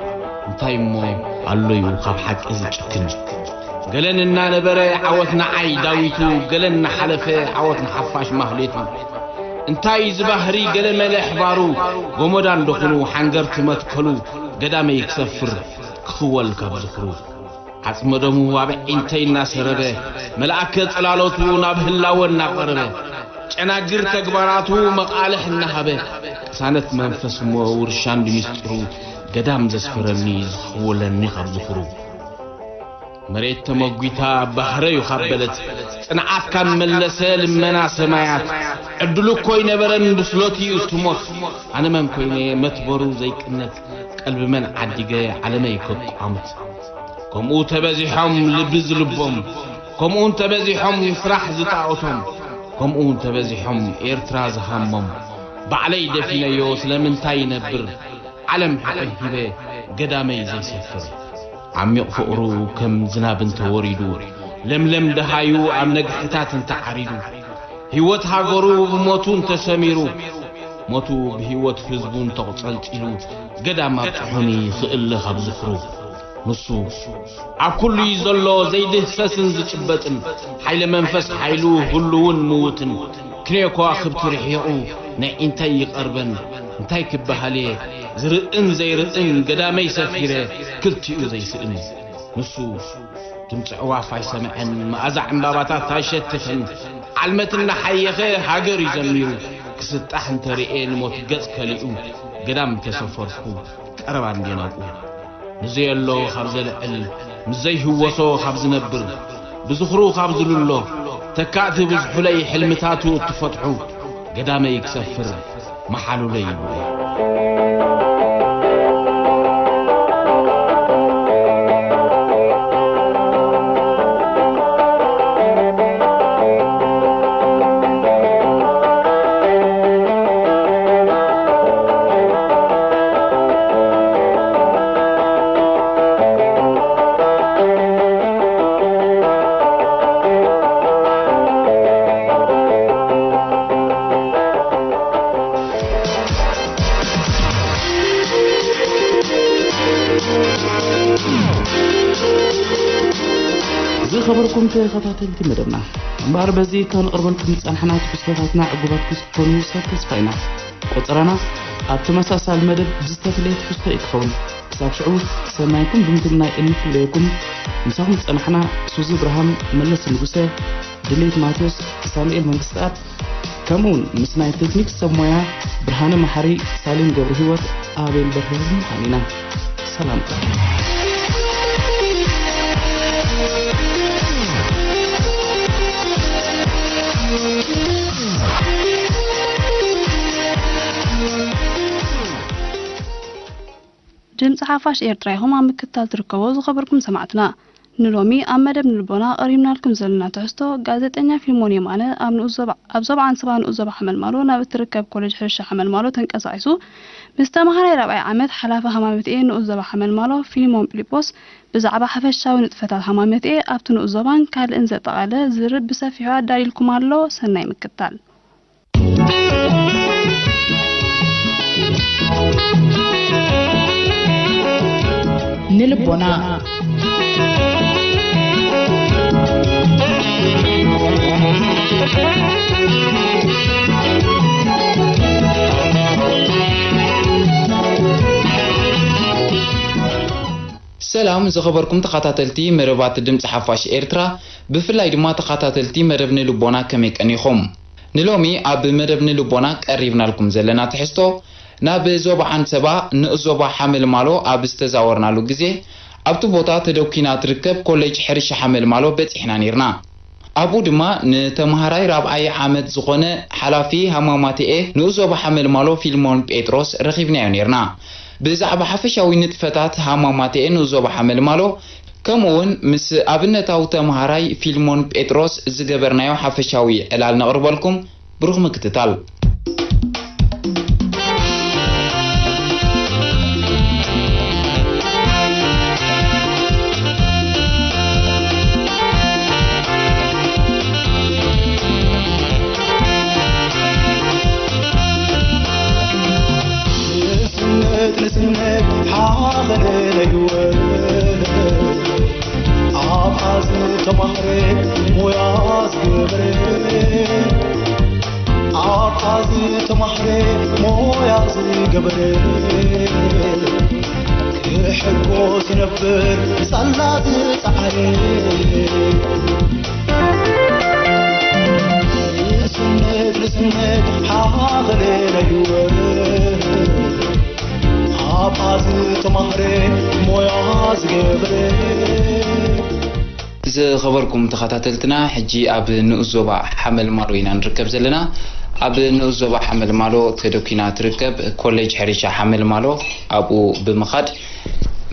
እንታይ እሞ ኣሎ እዩ ካብ ሓቂ ዝጭክን? ገለን እናነበረ ዓወት ንዓይ ዳዊቱ፣ ገለን እናሓለፈ ዓወት ንሓፋሽ ማህሌቱ። እንታይ እዚ ባህሪ ገለ መለ ኣሕባሩ፣ ጎሞዳ እንደኹኑ ሓንገርቲ መትከሉ፣ ገዳመይ ክሰፍር ክኽወል ካብ ዝኽሩ። ዓጽመ ደሙ ኣብ ዒንተይ እናሰረበ፣ መልኣከ ጽላሎቱ ናብ ህላወ እናቐረበ፣ ጨናግር ተግባራቱ መቓልሕ እናሃበ፣ ቅሳነት መንፈስ እሞ ውርሻ እንዲ ምስጢሩ፣ ገዳም ዘስፈረኒ ዝኽወለኒ ካብ ዝኽሩ። መሬት ተመጒታ ባህረዩ ካብ በለት፣ ጽንዓት ካብ መለሰ ልመና ሰማያት፣ ዕድሉ እኮ ኣይነበረን ብስሎት እዩ እቲ ሞት። ኣነ መን ኮይነ መትበሩ ዘይቅነት፣ ቀልቢ መን ዓዲገ ዓለመይ ከቋምት። ከምኡ ተበዚሖም ልቢ ዝልቦም፣ ከምኡ እንተበዚሖም ስራሕ ዝጣኦቶም፣ ከምኡ እንተበዚሖም ኤርትራ ዝሃሞም፣ ባዕለይ ደፊነዮ ስለምንታይ ይነብር? ዓለም ሓቆይ ሂበ ገዳመይ ዘይሰፍር፣ ዓሚቕ ፍቕሩ ከም ዝናብ እንተወሪዱ፣ ለምለም ደሃዩ ኣብ ነግሕታት እንተዓሪዱ፣ ህይወት ሃገሩ ብሞቱ እንተሰሚሩ፣ ሞቱ ብህይወት ህዝቡ እንተቕጸልጺሉ፣ ገዳም ኣብጽሑኒ ክእለ ካብ ዝኽሩ። ንሱ ኣብ ኩሉ እዩ ዘሎ፣ ዘይድህሰስን ዝጭበጥን፣ ሓይለ መንፈስ ሓይሉ ህሉውን ምዉትን። ክንዮ ከዋኽብቲ ርሒቑ፣ ናይ እንታይ ይቐርበን፣ እንታይ ክበሃል እየ? ዝርእን ዘይርእን ገዳመይ ሰፊረ፣ ክልቲኡ ዘይስእን። ንሱ ድምፂ ኣዕዋፍ ኣይሰምዐን፣ መኣዛ ዕምባባታት ኣይሸትትን። ዓልመት እናሓየኸ ሃገር እዩ ዘሚሩ፣ ክስጣሕ እንተርእየ ንሞት ገፅ ከሊኡ። ገዳም ተሰፈርኩ፣ ቀረባ እንዴ ናብኡ። ንዘየሎ ካብ ዘልዕል፣ ንዘይህወሶ ካብ ዝነብር፣ ብዝኽሩ ካብ ዝልሎ፣ ተካእቲ ብዝሑለይ ሕልምታቱ እትፈትሑ፣ ገዳመይ ክሰፍር መሓሉለይ ይብሉ። ዝኸበርኩም ተኸታተልቲ መደብና፣ እምበኣር በዚ ከነቕርበልኩም ዝጸናሕና ትሕዝቶታትና ዕጉባት ክትኮኑ ሰብ ተስፋ ኢና። ቆጸራና ኣብ ተመሳሳሊ መደብ ብዝተፈለየ ትሕዝቶ እዩ ክኸውን። ክሳብ ሽዑ፣ ሰናይኩም ብምትምናይ እንፍለየኩም። ምሳኹም ዝጸናሕና ሱዚ ብርሃም፣ መለስ ንጉሰ፣ ድሌት ማቴዎስ፣ ሳሙኤል መንግስተኣብ፣ ከምኡውን ምስ ናይ ቴክኒክ ሰብ ሞያ ብርሃነ መሓሪ፣ ሳሌም ገብረ ህይወት፣ ኣቤል በርሀ ብምዃን ኢና። ሰላም። ድምፂ ሓፋሽ ኤርትራ ኢኹም ኣብ ምክትታል ትርከቡ ዝኸበርኩም ሰማዕትና። ንሎሚ ኣብ መደብ ንልቦና ቀሪብናልኩም ዘለና ትሕዝቶ፣ ጋዜጠኛ ፊልሞን የማነ ኣብ ንኡስ ዞባ፣ ኣብ ዞባ ዓንሰባ ንኡስ ዞባ ሓመልማሎ ናብ እትርከብ ኮሌጅ ሕርሻ ሓመልማሎ ተንቀሳቒሱ ምስ ተምሃራይ ራብዓይ ዓመት ሓላፊ ሃማመትኤ ንኡስ ዞባ ሓመልማሎ ፊልሞን ፊሊጶስ ብዛዕባ ሓፈሻዊ ንጥፈታት ሃማመትኤ ኣብቲ ንኡስ ዞባን ካልእን ዘጠቓለለ ዝርርብ ብሰፊሑ ኣዳልዩልኩም ኣሎ። ሰናይ ምክትታል። ንልቦና። ሰላም ዝኸበርኩም ተኸታተልቲ መደባት ድምፂ ሓፋሽ ኤርትራ፣ ብፍላይ ድማ ተኸታተልቲ መደብ ንልቦና ከመይ ቀኒኹም? ንሎሚ ኣብ መደብ ንልቦና ቀሪብናልኩም ዘለና ትሕዝቶ፣ ናብ ዞባ ዓንሰባ ንኡስ ዞባ ሓመልማሎ ኣብ ዝተዛወርናሉ ግዜ፣ ኣብቲ ቦታ ተደኲና ትርከብ ኮሌጅ ሕርሻ ሓመልማሎ በጺሕና ኔርና። ኣብኡ ድማ ንተምሃራይ ራብዓይ ዓመት ዝኾነ ሓላፊ ሃማማተኤ ንኡስ ዞባ ሓመልማሎ ፊልሞን ጴጥሮስ ረኺብናዮ ኔርና። ብዛዕባ ሓፈሻዊ ንጥፈታት ሃማማተኤ ንኡስ ዞባ ሓመልማሎ፣ ከምኡውን ምስ ኣብነታዊ ተምሃራይ ፊልሞን ጴጥሮስ ዝገበርናዮ ሓፈሻዊ ዕላል ነቕርበልኩም። ብሩኽ ምክትታል። ንስነት ንስነት ሓበነ ነይወ ኣብኣ ዝተማህረ ሞያ ዝገበረ ኣብኣ ዝተማህረ ሞያ ዝገበረ ክሕጎስ ይነብር ሳላ ዝጸዓረ ንስነት ንስነት ሓበነ ነይወ ኣብኣ ዝተማህረ ሞያ ዝገበረ። ዝኸበርኩም ተኸታተልትና፣ ሕጂ ኣብ ንኡስ ዞባ ሓመልማሎ ኢና ንርከብ ዘለና። ኣብ ንኡስ ዞባ ሓመልማሎ ተደኲና ትርከብ ኮሌጅ ሕርሻ ሓመልማሎ ኣብኡ ብምኻድ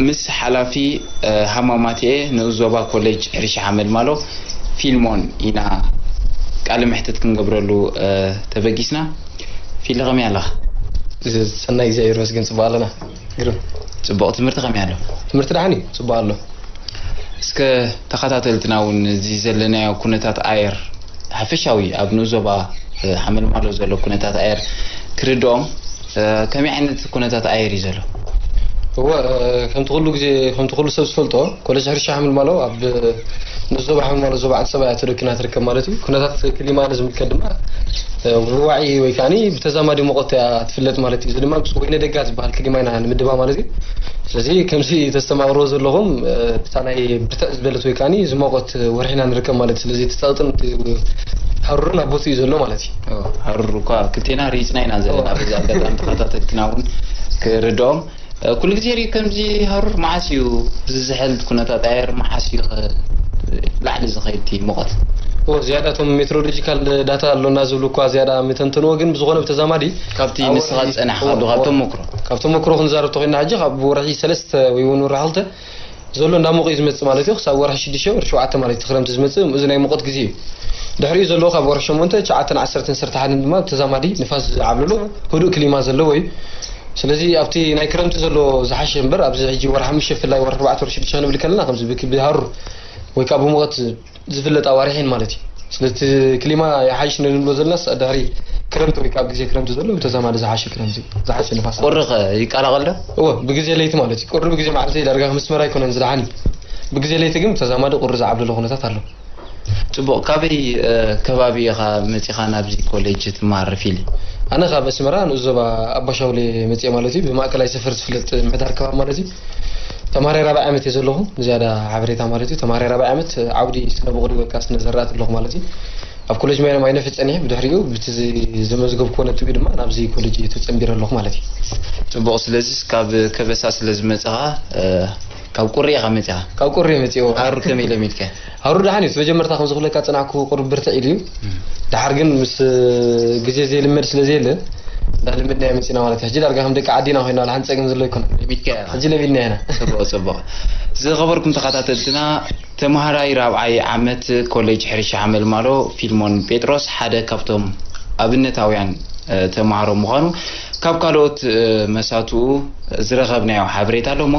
ምስ ሓላፊ፣ እ፣ ሃማማትኤ ንኡስ ዞባ ኮሌጅ ሕርሻ ሓመልማሎ ፊልሞን ኢና ቃለ መሕትት ክንገብረሉ፣ እ፣ ተበጊስና። ፊሊ፣ ከመይ ኣለኻ? ሰናይ እግዚኣብሔር ይመስገን፣ ጽቡቕ ኣለና። ግርም። ጽቡቕ። ትምህርቲ ከመይ ኣሎ? ትምህርቲ ደሓን እዩ፣ ጽቡቕ ኣሎ። እስከ ተኸታተልትና እውን እዚ ዘለናዮ ኩነታት ኣየር ሓፈሻዊ ኣብ ንኡስ ዞባ፣ እ፣ ሓመልማሎ ዘሎ ኩነታት ኣየር ክርድኦም፣ እ፣ ከመይ ዓይነት ኩነታት ኣየር እዩ ዘሎ? እወ፣ እ፣ ከምቲ ኩሉ ግዜ፣ ከምቲ ኩሉ ሰብ ዝፈልጦ፣ ኮሌጅ ሕርሻ ሓመልማሎ ኣብ ንኡስ ዞባ ሓመልማሎ ዞባ ዓንሰባ እያ ተደኪና ትርከብ ማለት እዩ። ኩነታት ክሊማ ንዝምልከት ድማ፣ እ፣ ብዋዒ ወይ ከዓኒ ብተዛማዲ ሙቐት እያ ትፍለጥ ማለት እዩ። እዚ ድማ ምስ ወይነ ደጋ ዝበሃል ክሊማ ኢና ንምድባ ማለት እዩ። ስለዚ ከምዚ ተስተማቕርዎ ዘለኹም፣ እ፣ እታ ናይ ብርትዕ ዝበለት ወይ ከዓኒ ዝሞቐት ወርሒ ኢና ንርከብ ማለት እዩ። ስለዚ እቲ ጸቕጥን እቲ ሃሩርን ኣብ ቦትኡ እዩ ዘሎ ማለት እዩ። ኦ፣ ሃሩር እኳ ክልቴና ሪጽና ኢና ዘለና። ኦ። በዚ ኣጋጣሚ ተኸታተልትና እውን ክርድኦም፣ እ፣ ኩሉ ግዜ ሪኡ ከምዚ ሃሩር መዓስ እዩ ዝዝሕል? ኩነታት ኣየር መዓስ እዩ ኸ ላዕሊ ዝኸይድ እቲ ሙቐት? ኦ፣ ዝያዳ እቶም ሜትሮሎጂካል ዳታ ኣሎና ዝብሉ እኳ ዝያዳ ምተንተንዎ፣ ግን ብዝኾነ ብተዛማዲ ካብቲ ኣብ ንስኻ ወርሒ ዝጸናሕካሉ፣ ኦ፣ ካብ ኦ፣ ተመክሮ? ካብ ተመክሮ ክንዛረብ ተኾይንና፣ ሕጂ ካብ ወርሒ ሰለስተ ወይ እውን ወርሒ ክልተ ዘሎ እንዳሞቐ እዩ ዝመጽእ ማለት እዩ። ክሳብ ወርሒ ሽዱሽተ፣ ወርሒ ሸውዓተ ማለት እዩ፣ እቲ ክረምቲ ዝመጽእ፣ እዚ ናይ ሙቐት ግዜ እዩ። ድሕሪኡ ዘሎ ካብ ወርሒ ሸሞንተ፣ ትሽዓተን፣ ዓሰርተን፣ ዓሰርተ ሓደን ድማ ተዛማዲ ንፋስ ዝዓብለሎ ህዱእ ክሊማ ዘለዎ እዩ። ስለዚ ኣብቲ ናይ ክረምቲ ዘሎ ዝሓሸ እምበር፣ ኣብዚ ሕጂ ወርሒ ሓሙሽተ፣ ብፍላይ ወርሒ ኣርባዕተ፣ ወርሒ ሽዱሽተ ክንብል ከለና፣ ከምዚ ብክ-፣ ብሃሩር ወይ ከዓ ብሙቐት ዝፍለጥ ኣዋርሕ እየን ማለት እዩ። ስለዚ እቲ ክሊማ ይሓይሽ ንብሎ ዘለናስ ድሕሪ ክረምቲ ወይ ከዓ ኣብ ግዜ ክረምቲ ዘሎ ብተዛማዲ ዝሓሸ ክረምቲ፣ ዝሓሸ ንፋስ። ቁሪ ኸ ይቀላቐል ዶ? እወ፣ ብግዜ ለይቲ ማለት እዩ። ቁሪ ብግዜ መዓልቲ ዳርጋ ከም ኣስመራ ኣይኮነን ዝደሓን እዩ። ብግዜ ለይቲ ግን ብተዛማዲ ቁሪ ዝዓብለሎ ኩነታት ኣሎ። ጽቡቕ። ካበይ፣ እ፣ ከባቢ ኢኻ መጺኻ ናብዚ ኮሌጅ ትመሃር ፊሊ? ኣነ ካብ ኣስመራ ንኡስ ዞባ ኣባሻውሌ መጺኤ ማለት እዩ። ብማእከላይ ሰፈር ዝፍለጥ ምሕዳር ከባቢ ማለት እዩ። ተምሃራይ ራብዓይ ዓመት እየ ዘለኹ። ዝያዳ ሓበሬታ ማለት እዩ። ተምሃራይ ራብዓይ ዓመት ዓውዲ ስነ ብቑሊ ወይ ከዓ ስነ ዘራእቲ ኣለኹ ማለት እዩ። ኣብ ኮሌጅ ማይ-፣ ማይነፊ ጸኒሐ፣ ብድሕሪኡ ብቲ ዝ-፣ ዘመዝገብኩዎ ነጥቢ ድማ ናብዚ ኮሌጅ ተጸንቢረ ኣለኹ ማለት እዩ። ጽቡቕ። ስለዚስ ካብ ከበሳ ስለ ዝመጽኻ፣ እ፣ ካብ ቁሪ ኢኻ መጺኻ? ካብ ቁሪ እየ መጺኦ። ሃሩር ከመይ ለሚድካ? ሃሩር ደሓን እዩ። እቲ መጀመርታ ከም ዝኽብለካ ጸናሕኩ ቁሩብ ብርትዕ ኢሉ እዩ። እም። ደሓር ግን ምስ ግዜ ዘይልመድ ስለ ዘየለ፣ እንዳልመድናዮ መጺና ማለት እዩ። ሕጂ ዳርጋ ከም ደቂ ዓዲና ኮይና፣ ወላ ሓንቲ ጸገም ዘሎ ኣይኮነን። ለሚድካዮ ኢኻ? ሕጂ ለሚድናዮ ኢና። ጽቡቕ፣ ጽቡቕ። ዝኸበርኩም ተኸታተልትና፣ ተምሃራይ ራብዓይ ዓመት ኮሌጅ ሕርሻ ሓመልማሎ ፊልሞን ጴጥሮስ ሓደ ካብቶም ኣብነታውያን፣ እ፣ ተምሃሮ ምዃኑ ካብ ካልኦት፣ እ፣ መሳትኡ ዝረኸብናዮ ሓበሬታ ኣሎ እሞ፣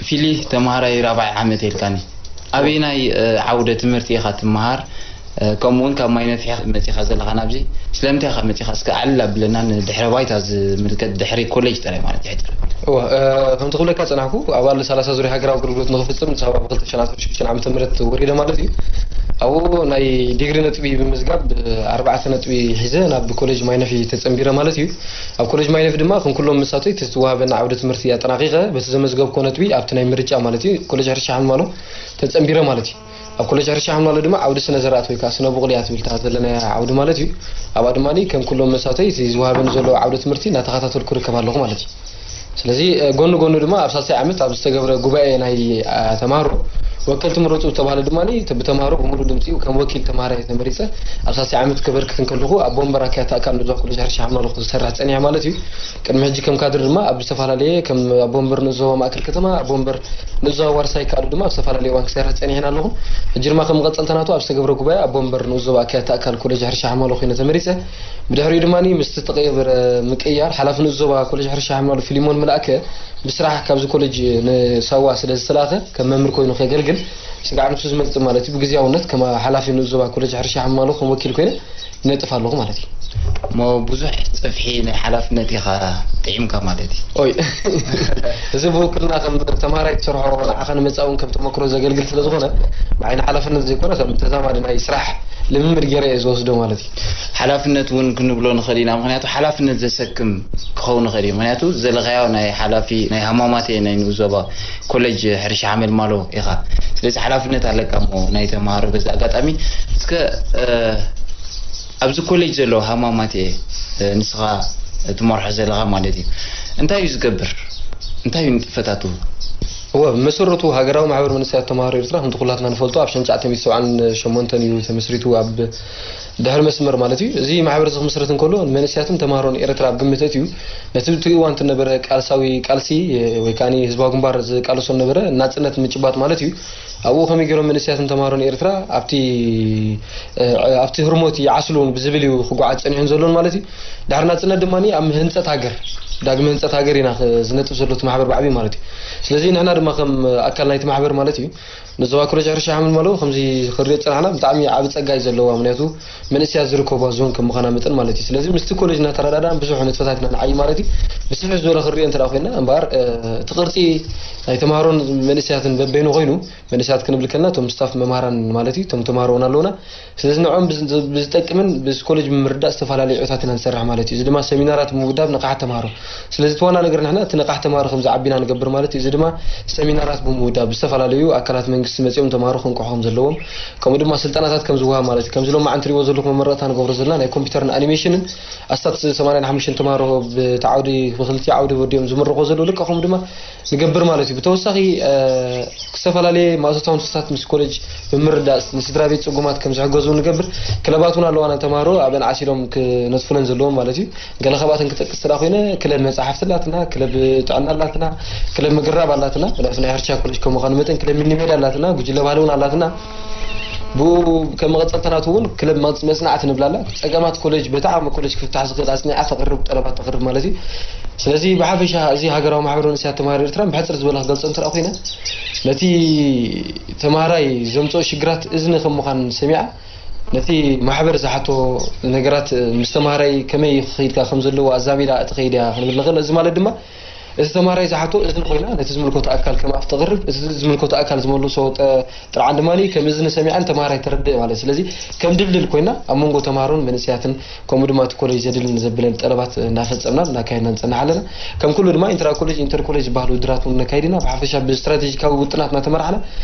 ፊሊ፣ ተምሃራይ ራብዓይ ዓመት ኢልካኒ። ኣበየናይ፣ እ፣ ዓውደ ትምህርቲ ኢኻ ትመሃር? እ፣ ከምኡ እውን ካብ ማይ ነፊሕ መጺኻ ዘለኻ ናብዚ፣ ስለምንታይ ኢኻ መጺኻ? እስከ ዓለል ኣብለና፣ ንድሕረ ባይታ ዝምልከት፣ ድሕሪ ኮሌጅ ጥራይ ማለት እዩ። እወ፣ እ፣ ከምቲ ክብለካ ጸናሕኩ፣ ኣባል ሰላሳ ዙርያ ሃገራዊ ኣገልግሎት ንኽፍጽም ንሳዋ ብ ክልተ ሽሕን ዓሰርተ ሽዱሽተን ዓመተ ምህረት ወሪደ ማለት እዩ። ኣብኡ ናይ ዲግሪ ነጥቢ ብምዝጋብ፣ እ፣ ኣርባዕተ ነጥቢ ሒዘ ናብ ኮሌጅ ማይነፊ ተጸንቢረ ማለት እዩ። ኣብ ኮሌጅ ማይነፊ ድማ ከም ኩሎም መሳቶይ እቲ ዝወሃበና ዓውደ ትምህርቲ ኣጠናቒቐ፣ በቲ ዘመዝገብኮ ነጥቢ ኣብቲ ናይ ምርጫ ማለት እዩ፣ ኮሌጅ ሕርሻ ሓምማሎ ተጸንቢረ ማለት እዩ። ኣብ ኮሌጅ ሕርሻ ሓምማሎ ድማ ዓውዲ ስነ ዘራእቲ ወይ ከዓ ስነ ቡቕሊ እያ ትብል እታ ዘለናያ ዓውዲ ማለት እዩ። ኣብኣ ድማ ከም ኩሎም መሳቶይ እቲ ዝወሃበኒ ዘሎ ዓውደ ትምህርቲ እናተኸታተልኩ እርከብ ኣለኹ ማለት እዩ። ስለዚ፣ እ፣ ጎኒ ጎኒ ድማ ኣብ ሳልሳይ ዓመት ኣብ ዝተገብረ ጉባኤ ናይ፣ አ፣ ተምሃሮ ወከልቲ ምረጹ ዝተባህለ ድማ እቲ ብተምሃሮ ብምሉእ ድምጺ ከም ወኪል ተምሃራይ ተመሪጸ ኣብ ሳልሳይ ዓመት ከበርክት እንከለኹ ኣብ ወንበር ኣካያት ኣካል ንብዛ ኮሌጅ ሕርሻ ሓምማሎ ክሰርሕ ጸኒሐ ማለት እዩ። ቅድሚ ሕጂ ከም ካድር ድማ ኣብ ዝተፈላለየ ከም ኣቦ ወንበር ንኡስ ዞባ ማእከል ከተማ፣ ኣቦ ወንበር ንኡስ ዞባ ዋርሳይ ካልእ ድማ ኣብ ዝተፈላለየ እዋን ክሰርሕ ጸኒሐን ኣለኹ። ሕጂ ድማ ከም መቐጸልታ ናቱ ኣብ ዝተገብረ ጉባኤ ኣቦ ወንበር ንኡስ ዞባ ኣካያት ኣካል ኮሌጅ ሕርሻ ሓምማሎ ኮይነ ተመሪጸ። ብድሕሪኡ ድማ ምስቲ ዝተቐየበረ ምቅይያር ሓላፊ ንኡስ ዞባ ኮሌጅ ሕርሻ ሓምማሎ ፊሊሞን መልኣከ ብስራሕ ካብዚ ኮሌጅ ንሳዋ ስለ ዝተላእከ ከም መምህር ኮይኑ ከገልግል ስጋዕ ንሱ ዝመጽእ ማለት እዩ። ብግዝያውነት ከም ሓላፊ ንኡስ ዞባ ኮሌጅ ሕርሻ ሓምማሎ ከም ወኪል ኮይነ ይነጥፍ ኣለኹ ማለት እዩ። እሞ ብዙሕ ጽፍሒ ናይ ሓላፍነት ኢኻ ጥዒምካ ማለት እዩ። ኦይ። እዚ ብውክልና ከም ተምሃራይ ትሰርሖ ንዓኻ ንመጻኢ እውን ከም ተመክሮ ዘገልግል ስለ ዝኾነ ብዓይኒ ሓላፍነት ዘይኮነ ከም ተዛማዲ ናይ ስራሕ ልምምድ ገይረ እየ ዝወስዶ ማለት እዩ። ሓላፍነት እውን ክንብሎ ንኽእል ኢና፣ ምኽንያቱ ሓላፍነት ዘሰክም ክኸውን ይኽእል እዩ። ምኽንያቱ ዘለኻዮ ናይ ሓላፊ ናይ ሃማማቴ ናይ ንኡስ ዞባ ኮሌጅ ሕርሻ ሓመልማሎ ኢኻ። ስለዚ ሓላፍነት ኣለካ እሞ ናይ ተምሃሮ። በዚ ኣጋጣሚ እስከ፣ እ፣ ኣብዚ ኮሌጅ ዘሎ ሃማማቴ፣ እ፣ ንስኻ ትመርሖ ዘለኻ ማለት እዩ፣ እንታይ እዩ ዝገብር? እንታይ እዩ ንጥፈታቱ? እወ፣ ብመሰረቱ ሃገራዊ ማሕበር መንእሰያት ተምሃሮ ኤርትራ ከምቲ ኩላትና ንፈልጦ ኣብ ሸንቻዕ ተሚት ሰብዓን ሸሞንተን እዩ ተመስሪቱ፣ ኣብ ድሕሪ መስመር ማለት እዩ። እዚ ማሕበር እዚ ክምስረት እንከሎ ንመንእሰያትን ተምሃሮን ኤርትራ ኣብ ግምት ኣእትዩ ነቲ ብቲ እዋን እቲ ነበረ ቃልሳዊ ቃልሲ ወይ ከዓኒ ህዝባዊ ግንባር ዝቃለሶ ነበረ ናጽነት ምጭባጥ ማለት እዩ። ኣብኡ ከመይ ገይሮም መንእሰያትን ተምሃሮን ኤርትራ ኣብቲ፣ እ፣ ኣብቲ ህርሞት ይዓስሉን ብዝብል እዩ ክጓዓዝ ጸኒሑን ዘሎን ማለት እዩ። ድሕሪ ናጽነት ድማ ኣብ ህንጸት ሃገር ዳግመ ህንፀት ሃገር ኢና ክ- ዝነጥፍ ዘሎ እቲ ማሕበር ብዓብዩ ማለት እዩ። ስለዚ ንሕና ድማ ከም ኣካል ናይቲ ማሕበር ማለት እዩ ንዞባ ኮሌጅ ሕርሻ ሓምል ማሎ ከምዚ ክሪኦ ዝፀናሕና ብጣዕሚ ዓቢ ጸጋ እዩ ዘለዋ። ምክንያቱ መንእሰያት ዝርከብዋ ዞን ከም ምዃና መጠን ማለት እዩ። ስለዚ ምስቲ ኮሌጅ እናተረዳዳእና ብዙሕ ንጥፈታት ኢና ንዓይ ማለት እዩ። ብስፍሕ ዝበለ ክሪኦ እንተ ኮይና እምበኣር እቲ ቅርፂ ናይ ተምሃሮን መንእሰያትን በበይኑ ኮይኑ መንእሰያት ክንብል ከለና እቶም ስታፍ መምሃራን ማለት እዩ እቶም ተምሃሮ እውን ኣለውና። ስለዚ ንዕኦም ብዝ- ብዝጠቅምን ብዚ ኮሌጅ ብምርዳእ ዝተፈላለዩ ዕዮታት ኢና ንሰርሕ ማለት እዩ። እዚ ድማ ሰሚናራት ብምውዳብ ንቕሓት ተምሃሮ። ስለዚ እቲ ዋና ነገር ንሕና እቲ ንቕሓት ተምሃሮ ከም ዝዓቢና ንገብር ማለት እዩ። እዚ ድማ ሰሚናራት ብምውዳብ ዝተፈላለዩ ኣካላት መንግስቲ መፂኦም ተምሃሮ ክንቅሑ ከም ዘለዎም ከምኡ ድማ ስልጠናታት ከም ዝወሃብ ማለት እዩ። ከምዚ ሎማዓንቲ ትሪእዎ ዘለኹም መመረቕታ ንገብሮ ዘለና ናይ ኮምፒውተርን ኣኒሜሽንን ኣስታት ሰማንያን ሓሙሽተን ተምሃሮ ብቲ ዓውዲ ብክልቲኡ ዓውዲ ወዲኦም ዝምረቑ ዘለዉ ልክዕ ከምኡ ድማ ንገብር ማለት እዩ። ብተወሳኺ ዝተፈላለየ ማእቶታዊ ንጥፈታት ምስ ኮሌጅ ብምርዳእ ንስድራ ቤት ፅጉማት ከም ዝሕገዙ ንገብር። ክለባት እውን ኣለዋና ንተምሃሮ ኣብአን ዓሲሎም ክነጥፉለን ዘለዎም ማለት እዩ። ገለ ካብኣተን ክጠቅስ ስላ ኮይነ ክለብ መፅሓፍቲ ኣላትና፣ ክለብ ጥዕና ኣላትና፣ ክለብ ምግራብ ኣላትና። ምክንያቱ ናይ ሕርሻ ኮሌጅ ከም ምዃኑ መጠን ክለብ ሚኒሜዳ ኣላትና፣ ጉጅለ ባህሊ እውን ኣላትና። ብኡ ከም መቐፀልታ ናቱ እውን ክለብ መፅ- መፅናዕቲ ንብላላ። ፀገማት ኮሌጅ በቲ ዓቕሚ ኮሌጅ ክፍታሕ ዝኽእል ኣፅኒዓ ተቕርብ ጠለባት ተቕርብ ማለት እዩ። ስለዚ ብሓፈሻ እዚ ሃገራዊ ማሕበር መንእሰያት ተምሃሮ ኤርትራ ብሕፅር ዝበለ ክገልፆ እንተ ኮይነ ነቲ ተምሃራይ ዘምፅኦ ሽግራት እዝኒ ከም ምዃን ሰሚዓ ነቲ ማሕበር ዝሓቶ ነገራት ምስ ተምሃራይ ከመይ ክኸይድካ ከም ዘለዎ ኣዛሚዳ እትኸይድ እያ ክንብል ንኽእል። እዚ ማለት ድማ እቲ ተምሃራይ ዝሓቶ እዝኒ ኮይና ነቲ ዝምልከቶ ኣካል ከም ኣፍ ተቕርብ እቲ ዝምልከቶ ኣካል ዝመልሶ ጠ- ጥርዓን ድማ ከም እዝኒ ሰሚዓን ተምሃራይ ተረድእ ማለት እዩ። ስለዚ ከም ድልድል ኮይና ኣብ መንጎ ተምሃሮን መንእሰያትን ከምኡ ድማ እቲ ኮሌጅ ዘድልን ዘብለን ጠለባት እናፈጸምና እናካየድና ንጸንሕ ኣለና። ከም ኩሉ ድማ ኢንትራ ኮሌጅ ኢንተር ኮሌጅ ዝበሃሉ ውድድራት እውን ነካይድ ኢና። ብሓፈሻ ብስትራቴጂካዊ ውጥናት እናተመራሕና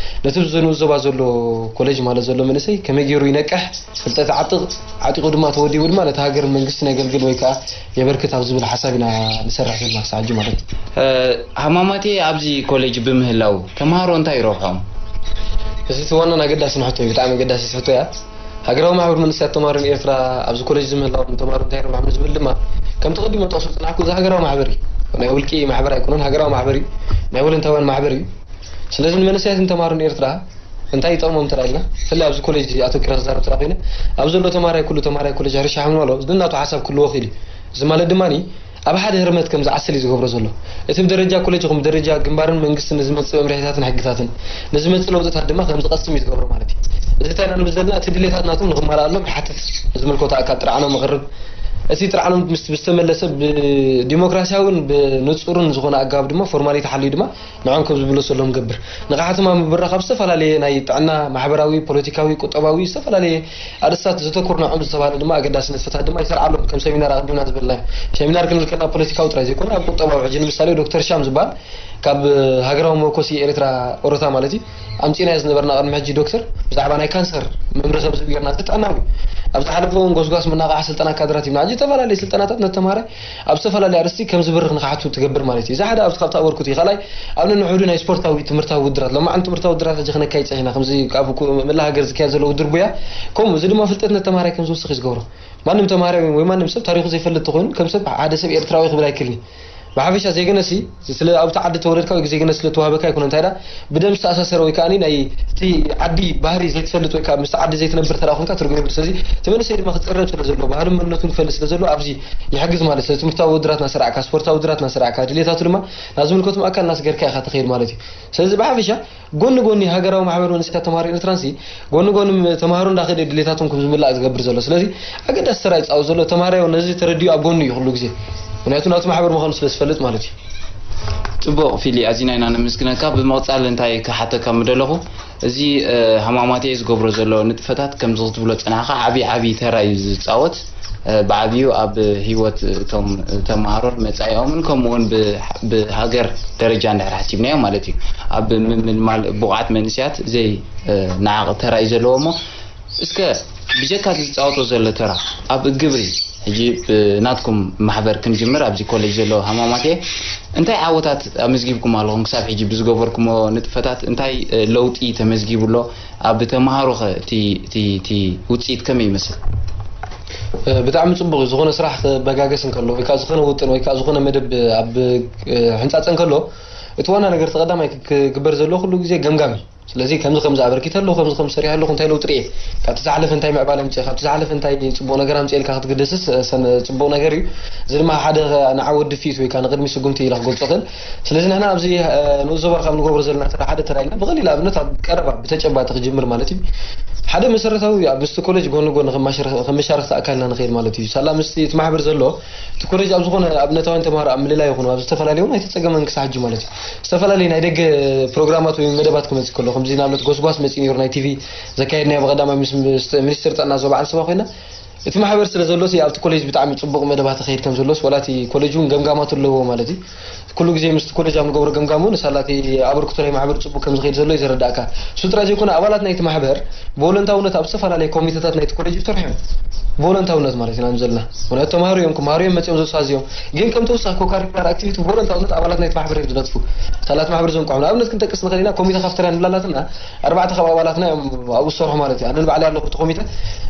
ነቲ ኣብዚ ንዞባ ዘሎ ኮሌጅ ማለት ዘሎ መንእሰይ ከመይ ገይሩ ይነቅሕ፣ ፍልጠት ይዓጥቕ፣ ዓጢቑ ድማ ተወዲቡ ድማ ነቲ ሃገርን መንግስትን የገልግል ወይ ከዓ የበርክት ኣብ ዝብል ሓሳብ ኢና ንሰርሕ ዘለና ክሳዕ ሕጂ ማለት እዩ። ሃማማቴ ኣብዚ ኮሌጅ ብምህላው ተምሃሮ እንታይ ይረብሖም? እዚ እቲ ዋናን ኣገዳስን ሕቶ እዩ። ብጣዕሚ ኣገዳሲ ሕቶ እያ። ሃገራዊ ማሕበር መንእሰያት ተማሃሮ ንኤርትራ ኣብዚ ኮሌጅ እዚ ምህላዎም ንተማሃሮ እንታይ ረብሖም ንዝብል ድማ ከምቲ ቀዲመ ጠቕሱ ዝጸናሕኩ እዚ ሃገራዊ ማሕበር እዩ። ናይ ውልቂ ማሕበር ኣይኮነን፣ ሃገራዊ ማሕበር እዩ። ናይ ወለንታውያን ማሕበር እዩ። ስለዚ ንመንእሰያትን ተማሃሮን ኤርትራ እንታይ ይጠቕሞም እንተ ኢልና፣ ብፍላይ ኣብዚ ኮሌጅ ኣተኪረ ክዛረብ እንተ ኮይነ፣ ኣብ ዘሎ ተማሃራይ ኩሉ ተማሃራይ ኮሌጅ ሕርሻ ሓምል ማሎ ዝንናቱ ሓሳብ ክህልዎ ክእል እዩ። እዚ ማለት ድማ ኣብ ሓደ ህርመት ከም ዝዓስል እዩ ዝገብሮ ዘሎ። እቲ ብደረጃ ኮሌጅ ይኹን ብደረጃ ግንባርን መንግስትን ንዝመጽእ መምርሒታትን ሕግታትን ንዝመጽእ ለውጥታት ድማ ከም ዝቐስም እዩ ዝገብሮ ማለት እዩ። እዚ እንታይ ኢና ንብል ዘለና? እቲ ድሌታት ናቶም ንኽመላኣሎም ይሓትት። ንዝምልከቶ ኣካል ጥርዓኖም ይቕርብ። እቲ ጥርዓኖም ምስ ዝተመለሰ ብዲሞክራሲያውን ብንጹርን ዝኾነ ኣገባብ ድማ ፎርማሊቲ ሓልዩ ድማ ንዕኦም ከም ዝምለሰሎም ገብር። ንቕሓቶም ኣብ ምብራኽ ኣብ ዝተፈላለየ ናይ ጥዕና፣ ማሕበራዊ፣ ፖለቲካዊ፣ ቁጠባዊ ዝተፈላለየ ኣርእስታት ዘተኮሩ ንዕኦም ዝተባህለ ድማ ኣገዳሲ ንጥፈታት ድማ ይሰርዓሎም። ከም ሰሚናር ኣቐዲምና ዝበልናዮ ሰሚናር ክንብል ከለና ፖለቲካዊ ጥራይ ዘይኮነ ኣብ ቁጠባዊ ሕጂ ንምሳሌ ዶክተር ሻም ዝበሃል ካብ ሃገራዊ መወኮሲ ኤርትራ ኦሮታ ማለት እዩ ኣምፂናዮ ዝነበርና ቅድሚ ሕጂ ዶክተር ብዛዕባ ናይ ካንሰር መምርሒ ከም ዝህብ ጌርና እዚ ጥዕናዊ ኣብ ዝሓለፈ እውን ጎስጓስ መናቃሕ ስልጠና ካድራት ይብና ሕጂ ዝተፈላለዩ ስልጠናታት ነተማሃራይ ኣብ ዝተፈላለየ ኣርእስቲ ከም ዝብርኽ ንኽሓቱ ትገብር ማለት እዩ። እዚ ሓደ ኣብዚ ካብቲ ኣበርክቶ እዩ። ካልኣይ ኣብ ነንሕዱ ናይ ስፖርታዊ ትምህርታዊ ውድድራት ሎማዓንቲ ትምህርታዊ ውድድራት ሕጂ ክነካይድ ጸኒሕና ከምዚ ኣብ ኩ- መላእ ሃገር ዝካየድ ዘሎ ውድድር ቡያ ከምኡ እዚ ድማ ፍልጠት ነተማሃራይ ከም ዝውስኽ እዩ ዝገብሮ። ማንም ተማሃራይ ወይ ማንም ሰብ ታሪኹ ዘይፈልጥ ተኾይኑ ከም ሰብ ሓደ ሰብ ኤርትራዊ ክብል ኣይክልን እዩ። ብሓፈሻ ዜግነሲ ስለ ኣብቲ ዓዲ ተወለድካ ወይ ዜግነት ስለ ተዋህበካ ኣይኮነ እንታይ ዳ ብደም ዝተኣሳሰረ ወይ ከዓ ናይ እቲ ዓዲ ባህሪ ዘይትፈልጥ ወይ ከዓ ምስቲ ዓዲ ዘይትነብር ተዳ ኮንካ ትርጉም የብሉ። ስለዚ እቲ መንእሰይ ድማ ክፀረብ ስለ ዘሎ ባህልን መንነቱን ክፈልጥ ስለ ዘሎ ኣብዚ ይሕግዝ ማለት ስለ ትምህርታዊ ውድራት እናሰራዕካ ስፖርታዊ ውድራት እናሰራዕካ ድሌታቱ ድማ ናብ ዝምልከቶም ኣካል እናስገርካ ኢኻ ትኸይድ ማለት እዩ። ስለዚ ብሓፈሻ ጎኒ ጎኒ ሃገራዊ ማሕበር መንእሰያት ተማሃሮ ኤርትራንሲ ጎኒ ጎኒ ተማሃሮ እንዳኸደ ድሌታቶም ከም ዝምላእ ዝገብር ዘሎ ስለዚ ኣገዳሲ ተራ ይፃወት ዘሎ ተማሃራዮ ነዚ ተረዲኡ ኣብ ጎኑ እዩ ኩሉ ግዜ ምክንያቱ ናቱ ማሕበር ምዃኑ ስለ ዝፈልጥ ማለት እዩ። ፅቡቕ ፊሊ ኣዚና ኢና ነመስግነካ። ብምቕፃል እንታይ ክሓተካ ምደለኹ እዚ ሃማማቴ ዝገብሮ ዘሎ ንጥፈታት ከምዚ ክትብሎ ፀናሕካ ዓብዪ ዓብዪ ተራ እዩ ዝፃወት። ብዓብዩ ኣብ ህይወት እቶም ተምሃሮን መፃኢኦምን ከምኡ እውን ብሃገር ደረጃ እንድሕር ሓሲብናዮ ማለት እዩ ኣብ ምምልማል ብቑዓት መንእሰያት ዘይ ነዓቕ ተራ እዩ ዘለዎ እሞ እስከ ብጀካ እቲ ዝፃወቶ ዘሎ ተራ ኣብ ግብሪ ሕጂ ብናትኩም ማሕበር ክንጅምር ኣብዚ ኮሌጅ ዘሎ ሃማማት እየ እንታይ ዓወታት ኣመዝጊብኩም ኣለኹም ክሳብ ሕጂ ብዝገበርኩሞ ንጥፈታት እንታይ ለውጢ ተመዝጊቡ ኣሎ ኣብ ተምሃሮ ኸ እቲ ውፅኢት ከመይ ይመስል? ብጣዕሚ ፅቡቅ እዩ ዝኾነ ስራሕ ክበጋገስ እንከሎ ወይ ከዓ ዝኾነ ውጥን ወይ ከዓ ዝኾነ መደብ ኣብ ሕንፃፀ እንከሎ እቲ ዋና ነገር ተቀዳማይ ክግበር ዘለዎ ኩሉ ግዜ ገምጋም እዩ ስለዚ ከምዚ ከምዚ ኣበርኪተ ኣለኹ፣ ከምዚ ከምዚ ሰሪሐ ኣለኹ፣ እንታይ ለውጢ ርኤ፣ ካብቲ ዝሓለፈ እንታይ ምዕባለ ኣምፅኤ፣ ካብቲ ዝሓለፈ እንታይ ፅቡቕ ነገር ኣምፅኤ ኢልካ ክትግድስስ፣ እ፣ ሰነ-፣ ፅቡቕ ነገር እዩ። እዚ ድማ ሓደ ንዓወት ድፍኢት ወይ ከዓ ንቕድሚ ስጉምቲ ኢለ ክገልፆ እኽእል። ስለዚ ንሕና ኣብዚ፣ እ፣ ንኡስ ዞባ ካብ ንገብሮ ዘለና ተራ ሓደ ተራ ኢልና ብቐሊል ኣብነት ኣብ ቀረባ ብተጨባጢ ክጅምር ማለት እዩ። ሓደ መሰረታዊ ኣብ ምስቲ ኮሌጅ ጎኒ ጎኒ ከማሸር-፣ ከመሻርኽቲ ኣካልና ንኸይድ ማለት እዩ። ሳላ ምስቲ እቲ ማሕበር ዘሎ እቲ ኮሌጅ ኣብ ዝኾነ ኣብነታውያን ተምሃሮ ኣብ ምልላይ ይኹኑ ኣብ ዝተፈላለዩ እውን ኣይተፀገመን ክሳብ ሕጂ ማለት እዩ። ዝተፈላለዩ ናይ ደገ ፕሮግራማት ወይ መደባት ክመፅእ ከሎ ከምዚ ንኣብነት ጎስጓስ መፂኡ ነይሩ ናይ ቲቪ ዘካየድናዮ ብቐዳማይ ምስ ምስ ሚኒስትር ጥዕና ዞባ ዓንሰባ ኮይና እቲ ማሕበር ስለ ዘሎ እቲ ኣብቲ ኮሌጅ ብጣዕሚ ፅቡቕ መደባት ይኸይድ ከም ዘሎስ ዋላ እቲ ኮሌጅ እውን ገምጋማት ኣለዎ ማለት እዩ። ኩሉ ግዜ ምስቲ ኮሌጅ ኣብ ንገብሮ ገምጋም እውን ሳላ እቲ ኣበርክቶ ናይ ማሕበር ፅቡቕ ከም ዝኸይድ ዘሎ እዩ ዘረዳእካ። እሱ ጥራይ ዘይኮነ ኣባላት ናይቲ ማሕበር ብቮለንታውነት ኣብ ዝተፈላለየ ኮሚቴታት ናይቲ ኮሌጅ ይሰርሑ እዮም። ብቮለንታውነት ማለት ኢና ዘለና። ምክንያቱ ተምሃሮ እዮም፣ ክምሃሩ እዮም መፅኦም ዘሳዝዮም። ግን ከም ተወሳኺ ኮካሪኩላር ኣክቲቪቲ ብቮለንታውነት ኣባላት ናይቲ ማሕበር እዮም ዝነጥፉ። ሳላት ማሕበር ዘንቋሑ። ንኣብነት ክንጠቅስ ንኽእል ኢና፣ ኮሚተ ካፍተርያ ንብላ ኣላትና፣ ኣርባዕተ ካብ ኣባላትና እዮም ኣብኡ ዝሰርሑ ማለት እዩ። ኣነ ንባዕለይ ኣለኹ እቲ ኮሚተ።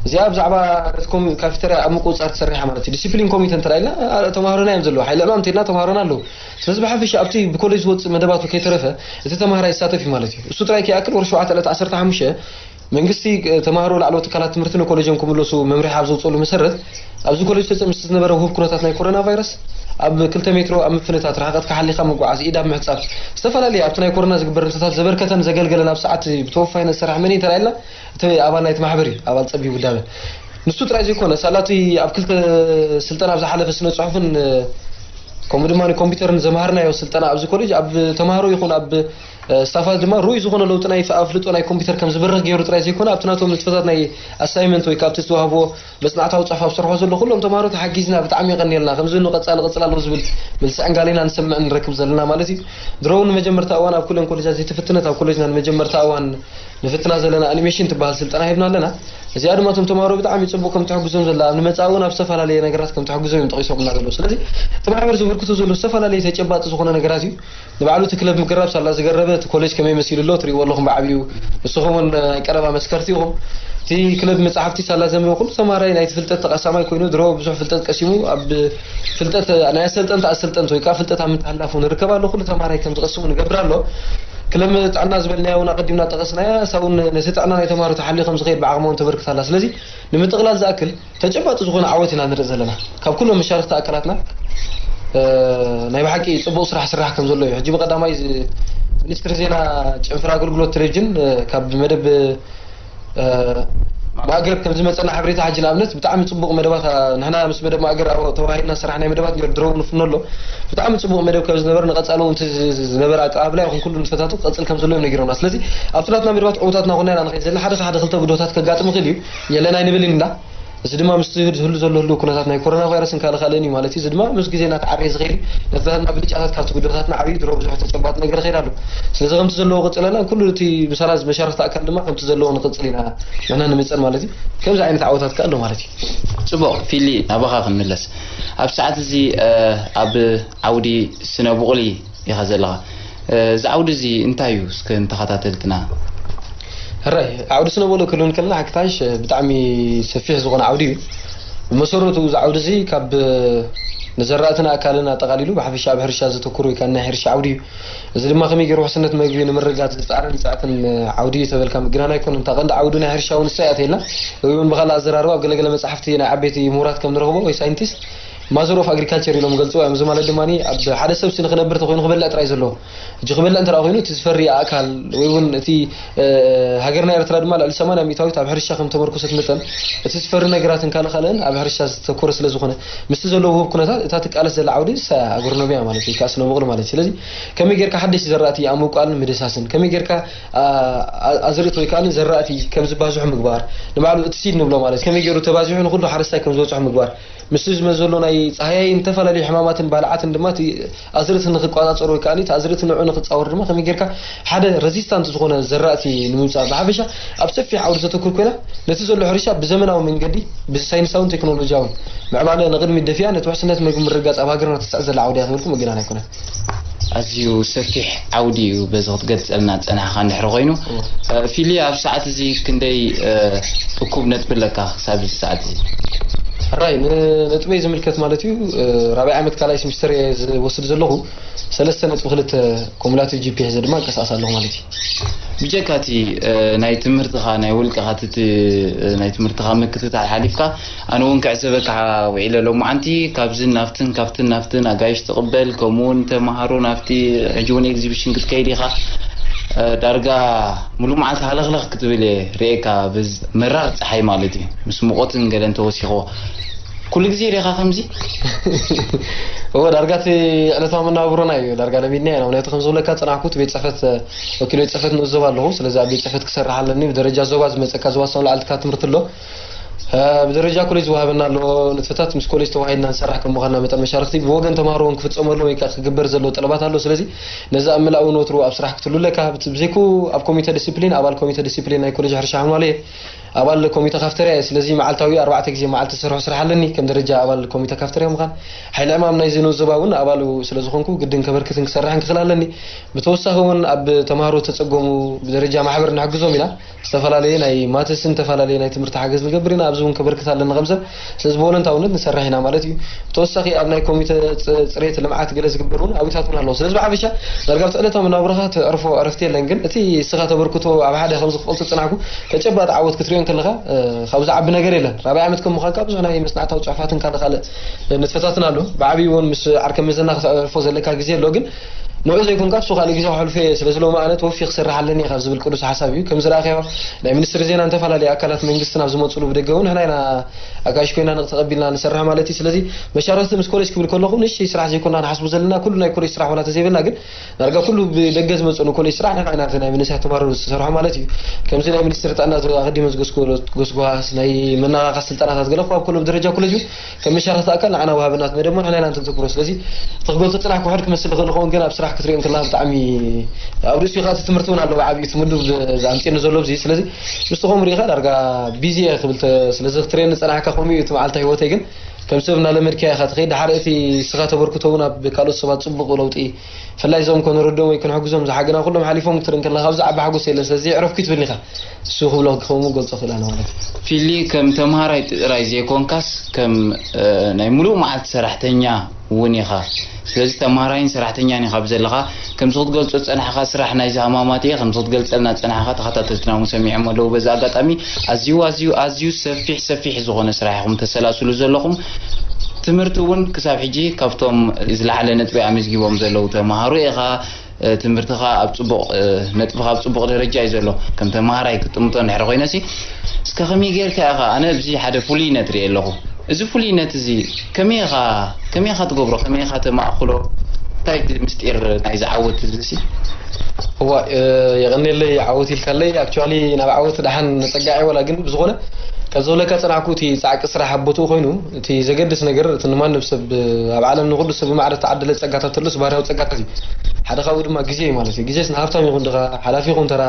እዚኣ ብዛዕባ ነቲ ኮም-፣ ካፍተርያ ኣብ ምቁፅፃር ትሰርሕ እያ ማለት እዩ። ዲሲፕሊን ኮሚተ እንተ ኢልና፣ ኣ-፣ ተምሃሮና እዮም ዘለዉ። ሓይሊ ዕማም እንተኢልና ተምሃሮና ኣለዉ። ስለዚ ብሓፈሻ ኣብቲ ብኮሌጅ ዝወፅእ መደባቱ ከይተረፈ እቲ ተምሃራይ ይሳተፍ እዩ ማለት እዩ። እሱ ጥራይ ከይኣክል ወርሒ ሸውዓተ ዕለት ዓሰርተ ሓሙሽተ መንግስቲ፣ እ፣ ተምሃሮ ላዕለዎት ትካላት ትምህርቲ ንኮሌጆም ክምለሱ መምርሒ ኣብ ዘውፅእሉ መሰረት ኣብዚ ኮሌጅ ተፀ-፣ ምስ ዝነበረ ውሁብ ኩነታት ናይ ኮሮና ቫይረስ ኣብ ክልተ ሜትሮ ኣብ ምፍንታት ርሕቀትካ ሓሊኻ ምጉዓዝ፣ ኢድ ኣብ ምሕፃብ፣ ዝተፈላለየ ኣብቲ ናይ ኮሮና ዝግበር ንጥፈታት ዘበርከተን ዘገልገለን ኣብ ሰዓት ብተወፋይነት ዝሰርሕ መን እዩ እንተ ኢልና እቲ ኣባል ናይቲ ማሕበር እዩ፣ ኣባል ፀቢብ ውዳበ። ንሱ ጥራይ ዘይኮነ ሳላቲ ኣብ ክልተ ስልጠና ኣብ ዝሓለፈ ስነ ፅሑፍን፣ እ፣ ከምኡ ድማ ኮምፒውተርን ዘምሃርናዮ ስልጠና ኣብዚ ኮሌጅ ኣብ ተምሃሮ ይኹን ኣብ፣ እ፣ ስታፋት ድማ ርኡይ ዝኾነ ለውጢ ናይ ኣፍልጦ ናይ ኮምፒውተር ከም ዝበርኽ ገይሩ ጥራይ ዘይኮነ ኣብቲ ናቶም ንጥፈታት ናይ ኣሳይመንት ወይ ካብቲ ዝተዋህቦ መጽናዕታዊ ጽሑፍ ኣብ ዝሰርሖ ዘሎ ኩሎም ተምሃሮ ተሓጊዝና ብጣዕሚ የቐንየልና። ከምዚ ንቐጻሊ ቅጽል ኣለዎ ዝብል መልሲ ዕንጋለ ኢና ንሰምዕን ንረክብ ዘለና ማለት እዩ። ድሮ እውን ንመጀመርታ እዋን ኣብ ኩለን ኮሌጃት ዘይተፈተነት ኣብ ኮሌጅና ንመጀመርታ እዋን ንፍትና ዘለና ኣኒሜሽን ትበሃል ስልጠና ሂብና ኣለና። እዚኣ ድማ እቶም ተምሃሮ ብጣዕሚ ጽቡቕ ከም ትሕግዞም ዘላ፣ ኣብ ንመጻኢ እውን ኣብ ዝተፈላለየ ነገራት ከም ትሕግዞም እዮም ጠቒሶምልና ዘለዉ። ስለዚ እቲ ማሕበር ዘበርክቶ ዘሎ ዝተፈላለየ ተጨባጢ ዝኾነ ነገራት እዩ። ንባዕሉ እቲ ክለብ ምግራብ ሳላ ዝገረበ እቲ ኮሌጅ ከመይ መሲሉ ኣሎ ትሪእዎ ኣለኹም ብዓብዩ። ንስኹም እውን ናይ ቀረባ መስከርቲ ኢኹም። እቲ ክለብ መጻሕፍቲ ሳላ ዘንበበ ኩሉ ተምሃራይ ናይቲ ፍልጠት ተቐሳማይ ኮይኑ ድሮ ብዙሕ ፍልጠት ቀሲሙ ኣብ ፍልጠት ናይ ኣሰልጠንቲ ኣሰልጠንቲ ወይ ከዓ ፍልጠት ኣብ ምትሕልላፉ ንርከብ ኣሎ። ኩሉ ተምሃራይ ከም ዝቐስሙ ንገብር ኣሎ። ክለብ ጥዕና ዝበልናዮ እውን ኣቐዲምና ጠቐስናያ። እሳ እውን ነቲ ጥዕና ናይ ተምሃሮ ተሓልዩ ከም ዝኸይድ ብዓቕማ እውን ተበርክት ኣላ። ስለዚ ንምጥቕላል ዝኣክል ተጨባጢ ዝኾነ ዓወት ኢና ንርኢ ዘለና። ካብ ኩሎም መሻርኽቲ ኣካላትና፣ እ፣ ናይ ብሓቂ ጽቡቕ ስራሕ ስራሕ ከም ዘሎ እዩ። ሕጂ ብቐዳማይ ዝ-፣ ሚኒስትሪ ዜና ጨንፈር ኣገልግሎት ቴሌቪዥን፣ እ፣ ካብ መደብ፣ እ፣ ማእገር ከም ዝመጸና ሓበሬታ ሕጂ ንኣብነት ብጣዕሚ ጽቡቕ መደባት፣ እ፣ ንሕና ምስ መደብ ማእገር ኣብ ተዋሂድና ስራሕ ናይ መደባት ነይሩ ድሮ እውን ንፍኖ ኣሎ። ብጣዕሚ ጽቡቕ መደብ ከም ዝነበረ ንቐጻሊ እውን እቲ ዝ-፣ ዝ-፣ ዝነበረ ኣቀባብላ ይኹን ኩሉ ንጥፈታቱ ክቐጽል ከም ዘሎ እዮም ነጊሮምና። ስለዚ ኣብቲ ናትና መደባት ዕዉታት እናኾንና ኢና ንኸይድ ዘለና። ሓደ ሓደ ክልተ ብድሆታት ከጋጥም ይኽእል እዩ። የለን ኣይንብልን ኢና። እዚ ድማ ምስቲ ዝህሉ ዘሎ ህልው ኩነታት ናይ ኮሮና ቫይረስን ካልእ ካልእን እዩ ማለት እዩ። እዚ ድማ ምስ ግዜ እናተዓረየ ዝኸይድ እዩ። ነቲ ናትና ብልጫታት ካብቲ ጉድለታትና ዓብዩ ድሮ ብዙሕ ተጨባጢ ነገር ይኸይድ ኣሎ። ስለዚ ከምቲ ዘለዎ ቅጽለና ኩሉ እቲ ምሳና መሻርኽቲ ኣካል ድማ ከምቲ ዘለዎ ንቕጽል ኢና ንሕና ንምጸን ማለት እዩ። ከምዚ ዓይነት ዓወታት ከ ኣሎ ማለት እዩ። ጽቡቕ ፊሊ፣ ናባኻ ክንምለስ። ኣብ ሰዓት እዚ፣ እ፣ ኣብ ዓውዲ ስነ ብቑሊ ኢኻ ዘለኻ። እ፣ እዚ ዓውዲ እዚ እንታይ እዩ? እስከ ንተኸታተልትና። ሕራይ፣ ዓውዲ ስነ በሎ ክህሉ እንከለና፣ ሓክታሽ ብጣዕሚ ሰፊሕ ዝኾነ ዓውዲ እዩ። ብመሰረቱ፣ እዚ ዓውዲ እዚ ካብ ንዘራእትን ኣእካልን ኣጠቓሊሉ፣ ብሓፈሻ ኣብ ሕርሻ ዘተኩር ወይ ከዓ ናይ ሕርሻ ዓውዲ እዩ። እዚ ድማ ከመይ ገይሩ ውሕስነት መግቢ ንምርግጋፅ ዝፃዕርን ዝፃዕትን ዓውዲ እዩ ተበልካ ምግናን ኣይኮነን። እታ ቀንዲ ዓውዲ ናይ ሕርሻ እውን ንሳ እያ ተይልና፣ ወይ እውን ብኻልእ ኣዘራርባ፣ ኣብ ገለገለ መፅሓፍቲ ናይ ዓበይቲ ምሁራት ከም ንረኽቦ ወይ ሳይንቲስት፣ ማዘር ኦፍ ኣግሪካልቸር ኢሎም ገልፅዋ እዮም። እዚ ማለት ድማ ኣብ ሓደ ሰብ ንክነብር ተኮይኑ ክበልዕ ጥራይ ዘለዎ። ሕጂ ክበልዕ እንተ ኮይኑ እቲ ዝፈሪ ኣእካል ወይ እውን እቲ፣ እ፣ ሃገርና ኤርትራ ድማ ልዕሊ ሰማንያ ሚእታዊት ኣብ ሕርሻ ከም ተመርኮሰት መጠን እቲ ዝፈሪ ነገራትን ካልእ ካልእን ኣብ ሕርሻ ዝተኮረ ስለ ዝኾነ ምስቲ ዘለዎ ውሁብ ኩነታት እታ ትቃለስ ዘላ ዓውዲ ንሳ ኣግሮኖሚያ ማለት ወይ ከዓ ስነ ብቑል ማለት እዩ። ስለዚ ከመይ ጌርካ ሓደሽቲ ዘራእቲ ኣብ ምብቃልን ምድሳስን፣ ከመይ ጌርካ፣ ኣ-፣ ኣ-፣ ኣዝርእቲ ወይ ከዓ ዘራእቲ ከም ዝባዝሑ ምግባር፣ ንባዕሉ እቲ ሲድ ንብሎ ማለት ከመይ ገይሩ ተባዚሑ ንኩሉ ሓረስታይ ከም ዝበፅሖ ምግባር፣ ምስቲ ዝመ-፣ ዘሎ ናይ ፃህያይን ዝተፈላለዩ ሕማማትን ባልዓትን ድማ እቲ ኣዝርእቲ ንክቋፃፀሩ ወይ ከዓ እቲ ኣዝርእቲ ንዕኡ ንክፃወር ድማ ከመይ ጌርካ ሓደ ረዚስታንት ዝኾነ ዘራእቲ ንምምፃእ ብሓፈሻ ኣብ ሰፊሕ ዓውዲ ዘተኩር ኮይና ነቲ ዘሎ ሕርሻ ብዘመናዊ መንገዲ ብሳይንሳውን ቴክኖሎጂያውን ምዕባለ ንቕድሚት ደፊኣ ነቲ ውሕስነት ምግቢ ምርግጋፅ ኣብ ሃገርና ትስዕር ዘላ ዓውዲ እያ ክብልኩም ምግናን ኣይኮነን። ኣዝዩ ሰፊሕ ዓውዲ እዩ በዚ ክትገልፀልና ዝፀናሕካ እንድሕሪ ኮይኑ። እወ። እ፣ ፊሊ፣ ኣብ ሰዓት እዚ ክንደይ፣ እ፣ እኩብ ነጥቢ ኣለካ ክሳብ እዚ ሰዓት እዚ? ሕራይ ንነጥበይ ዝምልከት ማለት እዩ። ራብዓይ ዓመት ካልኣይ ስሚስተር እየ ዝወስድ ዘለኹ። ሰለስተ ነጥቢ ክልተ ኮሙላቲቭ ጂ ፒ ሒዘ ድማ እንቀሳቐስ ኣለኹ ማለት እዩ። ብጀካቲ ናይ ትምህርትኻ ናይ ውልቅኻ ትት ናይ ትምህርትኻ ምክትታል ሓሊፍካ ኣነ እውን ክዕዘበካ ውዒለ ሎማዓንቲ ካብዝን ናፍትን ካብትን ናፍትን ኣጋይሽ ትቕበል ከምኡ እውን ተምሃሮ ናፍቲ ሕጂ እውን ኤግዚቢሽን ክትከይድ ኢኻ ዳርጋ ሙሉእ መዓልቲ ሃለኽለኽ ክትብል እየ ርእየካ መራር ፀሓይ ማለት እዩ ምስ ሙቐትን ገለን ተወሲኽዎ ኩሉ ግዜ ዲኻ ከምዚ እወ ዳርጋ እቲ ዕለታዊ መናብሮና እዩ ዳርጋ ለሚድና ኢና ምክንያቱ ከም ዝብለካ ፀናሕኩ እቲ ቤት ፅሕፈት ወኪል ቤት ፅሕፈት ንእዞብ ኣለኹ ስለዚ ኣብ ቤት ፅሕፈት ክሰርሕ ኣለኒ ብደረጃ ዞባ ዝመፀካ ዞባ ስታን ላዕልትካ ትምህርቲ ኣሎ ብደረጃ ኮሌጅ ዝወሃበና ኣሎ ንጥፈታት ምስ ኮሌጅ ተዋሂድና ንሰርሕ ከም ምዃንና መጠን መሻርክቲ ብወገን ተምሃሮ እውን ክፍፀመሎም ወይ ከዓ ክግበር ዘለዎ ጠለባት ኣሎ ስለዚ ነዚ ኣብ ምላእ እውን ወትሩ ኣብ ስራሕ ክትህሉ ኣለካ ብዘይኩ ኣብ ኮሚተ ዲስፕሊን ኣባል ኮሚተ ዲስፕሊን ናይ ኮሌጅ ሕርሻ ሕማለ ኣባል ኮሚተ ካፍተርያ እየ ስለዚ መዓልታዊ ኣርባዕተ ግዜ መዓልቲ ዝሰርሖ ስራሕ ኣለኒ ከም ደረጃ ኣባል ኮሚተ ካፍተርያ ምዃን ሓይሊ ዕማም ናይዚ ንውዝባ እውን ኣባሉ ስለ ዝኾንኩ ግድን ከበርክትን ክሰርሕን ክኽእል ኣለኒ ብተወሳኺ እውን ኣብ ተምሃሮ ተፀገሙ ብደረጃ ማሕበር ንሕግዞም ኢና ዝተፈላለየ ናይ ማተስን ዝተፈላለየ ናይ ትምህርቲ ሓገዝ ንገብር ኢና ኣብዚ እውን ከበርክት ኣለኒ ከምሰብ ስለዚ ብወለንታውነት ንሰርሕ ኢና ማለት እዩ ተወሳኺ ኣብ ናይ ኮሚተ ፅሬት ልምዓት ገለ ዝግበር እውን ኣብታት እውን ኣለዎ ስለዚ ብሓፈሻ ዳርጋ ኣብቲ ዕለታዊ መናብረኻ ትዕርፎ ዕረፍቲ የለን ግን እቲ እስኻ ተበርክቶ ኣብ ሓደ ከም ዝኽፈልቱ ዝፅናሕኩ ተጨባጢ ዓወት ክትሪኦ እንከለኻ ካብ ዝዓቢ ነገር የለን ራብይ ዓመት ከም ምዃንካ ብዙሕ ናይ መፅናዕታዊ ፅሑፋትን ካልእ ካልእ ንጥፈታትን ኣሎ ብዓብይ እውን ምስ ዓርከ መዘና ክትዕርፎ ዘለካ ግዜ ኣሎ ግን ንዑ ዘይኮንካ እሱ ካልእ ግዜ ክሕልፎ እየ ስለዚ ሎሚ ኣነ ተወፊ ክሰርሕ ኣለኒ ካብ ዝብል ቅዱስ ሓሳብ እዩ ከም ዝረኣኸዮ ናይ ሚኒስትሪ ዜና ዝተፈላለዩ ኣካላት መንግስትን ኣብ ዝመፅሉ ብደገ እውን ንሕና ኢና ኣጋይሽ ኮይና ንቅ ተቐቢልና ንሰርሕ ማለት እዩ ስለዚ መሻርክቲ ምስ ኮሌጅ ክብል ከለኹ ንእሽተይ ስራሕ ዘይኮና ንሓስቡ ዘለና ኩሉ ናይ ኮሌጅ ስራሕ ዋላ ተዘይበልና ግን ዳርጋ ኩሉ ብደገ ዝመፁ ንኮሌጅ ስራሕ ንሕና ኢና ናይ መንእሰያት ተማሃሮ ዝሰርሖ ማለት እዩ ከምዚ ናይ ሚኒስትሪ ጥዕና ኣቐዲመ ዝገስጎ ጎስጓስ ናይ መነቓቕሒ ስልጠናታት ገለ እኳ ኣብ ኮሌጅ ደረጃ ኮሌጅ ከም መሻርክቲ ኣካል ንዓና ወሃብና ትመደሞ ንሕና ኢና ንተንተግብሮ ስለዚ እቲ ክገልፆ ፅናሕ ክውሕድ ክመስል ይኽእል ይኸውን ግን ኣብ ስራሕ ክትሪኦ እንከለካ ብጣዕሚ ኣብ ርእሲኡ ከዓ እቲ ትምህርቲ እውን ኣለዎ ዓብዩ እቲ ምዱብ ኣምፂኡኒ ዘሎ ብዚ ስለዚ ምስቲ ከምኡ ሪኢኻ ዳርጋ ቢዚ እየ ክብል ስለዚ ክትሪአኒ ዝፀናሕካ ከምኡ እዩ እቲ መዓልታ ህይወተይ ግን ከም ሰብ እናለመድካዮ ኢኻ ትኸይድ ድሓር እቲ ንስኻ ተበርክቶ እውን ኣብ ካልኦት ሰባት ፅቡቕ ለውጢ ብፍላይ እዞም ከነረድኦም ወይ ክንሕግዞም ዝሓገና ኩሎም ሓሊፎም ክትርኢ እንከለኻ ኣብዚ ዓቢ ሓጎስ የለን ስለዚ የዕረፍኩ ትብልኒ ኢኻ እሱ ክብሎ ከምኡ ክገልጾ ክእል ኣነ ማለት እዩ ፊሊ ከም ተምሃራይ ጥራይ ዘይኮንካስ ከም ናይ ሙሉእ መዓልቲ ሰራሕተኛ እውን ኢኻ ስለዚ ተምሃራይን ሰራሕተኛን ኢኻ ብዘለኻ ከምዚ ክትገልጾ ዝጸናሕኻ ስራሕ ናይዚ ሃማማት እየ ከምዚ ክትገልጸልና ዝጸናሕኻ ተኸታተልትና እውን ሰሚዖም ኣለዉ በዚ ኣጋጣሚ ኣዝዩ ኣዝዩ ኣዝዩ ሰፊሕ ሰፊሕ ዝኾነ ስራሕ ኢኹም ተሰላስሉ ዘለኹም ትምህርቲ እውን ክሳብ ሕጂ ካብቶም ዝለዓለ ነጥቢ ኣመዝጊቦም ዘለዉ ተምሃሮ ኢኻ ትምህርትኻ ኣብ ፅቡቕ ነጥብኻ ኣብ ፅቡቕ ደረጃ እዩ ዘሎ ከም ተምሃራይ ክጥምቶ እንድሕር ኮይነሲ እስከ ከመይ ጌርካ ኢኻ ኣነ ኣብዚ ሓደ ፍሉይነት ርየ ኣለኹ እዚ ፍሉይነት እዚ ከመይ ኢኻ ከመይ ኢኻ ትገብሮ ከመይ ኢኻ ተማእኽሎ እንታይ ምስጢር ናይ ዝዓወት እዚ ሲ እዋ የቐኔለይ ዓወት ኢልካለይ ኣክቹዋሊ ናብ ዓወት ደሓን ነፀጋዕ ወላ ግን ብዝኾነ ካብ ዝበለካ ፅናዕኩ እቲ ፃዕቂ ስራሕ ኣብ ቦትኡ ኮይኑ እቲ ዘገድስ ነገር እቲ ንማንም ሰብ ኣብ ዓለም ንኩሉ ሰብ ብማዕረ ተዓደለ ፀጋታት ተሎስ ባህርያዊ ፀጋታት እዩ ሓደ ካብኡ ድማ ግዜ እዩ ማለት እዩ ግዜስ ንሃብታም ይኹን ድኻ ሓላፊ ይኹን ተራ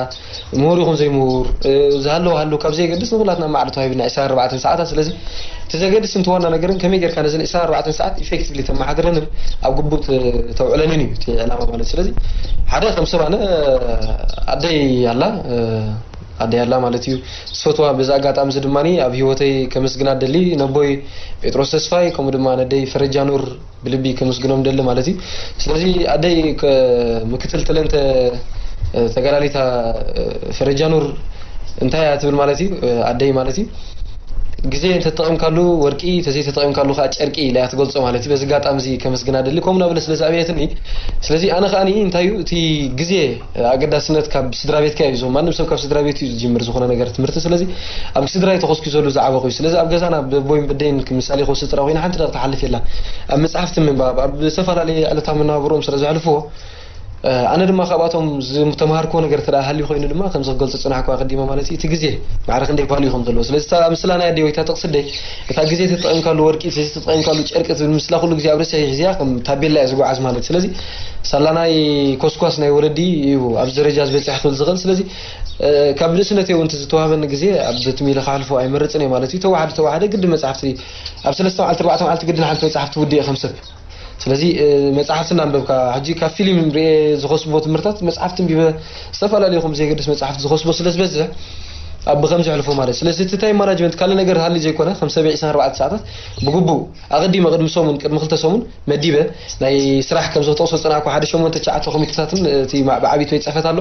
ምሁር ይኹን ዘይምሁር ዝሃለወ ሃሉ ካብ ዘየገድስ ንኩላትና ማዕረ ተዋሂብና ዕስራን ኣርባዕተን ሰዓታት ስለዚ እቲ ዘገድስ እንተዋና ነገርን ከመይ ጌርካ ነዘን ዕስራን ኣርባዕተን ሰዓት ኢፌክቲቭሊ ተመሓድረንን ኣብ ግቡእ ተውዕለንን እዩ እቲ ዕላማ ማለት ስለዚ ሓደ ከም ሰብ ኣነ ኣደይ ኣላ ኣደይ ኣላ ማለት እዩ ዝፈትዋ በዚ ኣጋጣሚ እዚ ድማ ኣብ ህይወተይ ከመስግና ደሊ ነቦይ ጴጥሮስ ተስፋይ ከምኡ ድማ ነደይ ፈረጃ ኑር ብልቢ ከመስግኖም ደሊ ማለት እዩ ስለዚ ኣደይ ምክትል ተለንተ ተጋላሊታ ፈረጃ ኑር እንታይ እያ ትብል ማለት እዩ ኣደይ ማለት እዩ ግዜ እንተተጠቒምካሉ ወርቂ ተዘይተጠቒምካሉ ከዓ ጨርቂ ኢላ እያ ትገልፆ ማለት እዩ በዚ ኣጋጣሚ እዚ ከመስግና ደሊ ከምኡ ናበለ ስለ ዘዕበየትኒ ስለዚ ኣነ ከዓ እንታይ እዩ እቲ ግዜ ኣገዳስነት ካብ ስድራ ቤትካ እዩ ዝኸውን ማንም ሰብ ካብ ስድራ ቤት እዩ ዝጅምር ዝኾነ ነገር ትምህርቲ ስለዚ ኣብ ስድራይ ተኾስኪ ዘሉ ዝዓበኹ እዩ ስለዚ ኣብ ገዛና በቦይን በደይን ምሳሌ ክወስድ ጥራ ኮይና ሓንቲ ደቂ ትሓልፍ የላ ኣብ መፅሓፍቲ ምንባብ ኣብ ዝተፈላለዩ ዕለታዊ መነባብሮኦም ስለ ዘሕልፍዎ ኣነ ድማ ካብኣቶም ዝተምሃርክዎ ነገር ተዳ ሃልዩ ኮይኑ ድማ ከምዚ ክገልፆ ፅናሕኩ ኣቀዲመ ማለት እዩ እቲ ግዜ ማዕረ ክንደይ ኳልዩ ከም ዘለዎ ስለዚ እታ ምስላ ናይ ኣደይ ወይታ ጥቕሲ ኣደይ እታ ግዜ ተጠቒምካሉ ወርቂ ተጠቒምካሉ ጨርቂ ትብል ምስላ ኩሉ ግዜ ኣብ ርእሰይ ሒዝያ ከም ታቤላ እየ ዝጓዓዝ ማለት ስለዚ ሳላ ናይ ኮስኳስ ናይ ወለዲ እዩ ኣብዚ ደረጃ ዝበፅሕ ክብል ዝኽእል ስለዚ ካብ ንእስነተይ እውን ዝተዋህበኒ ግዜ ኣብ ትም ኢለ ክሓልፎ ኣይመርፅን እየ ማለት እዩ ተዋሓደ ተዋሓደ ግዲ መፅሓፍቲ ኣብ ሰለስተ መዓልቲ ኣርባዕተ መዓልቲ ግድን ሓንቲ መፅሓፍቲ ውድእ ከም ሰብ ስለዚ መፅሓፍቲ እናንበብካ ሕጂ ካብ ፊልም ርኤ ዝኸስቦ ትምህርታት መፅሓፍቲ ንቢበ ዝተፈላለዩ ከም ዘየገድስ መፅሓፍቲ ዝኸስቦ ስለ ዝበዝሕ ኣብ ብከምዚ ሕልፎ ማለት። ስለዚ እቲ ታይም ማናጅመንት ካልእ ነገር ሃልዩ ዘይኮነ፣ ከም ሰብዒ ዕስራን ኣርባዕተ ሰዓታት ብግቡእ ኣቐዲመ፣ ቅድሚ ሰሙን፣ ቅድሚ ክልተ ሰሙን መዲበ፣ ናይ ስራሕ ከምዚ ክጠቕሶ ዝጸናሕኩ ሓደ ሸሞንተ ትሽዓተ ኮሚቴታትን እቲ ማ-፣ ብዓቢት ቤት ጽሕፈት ኣሎ።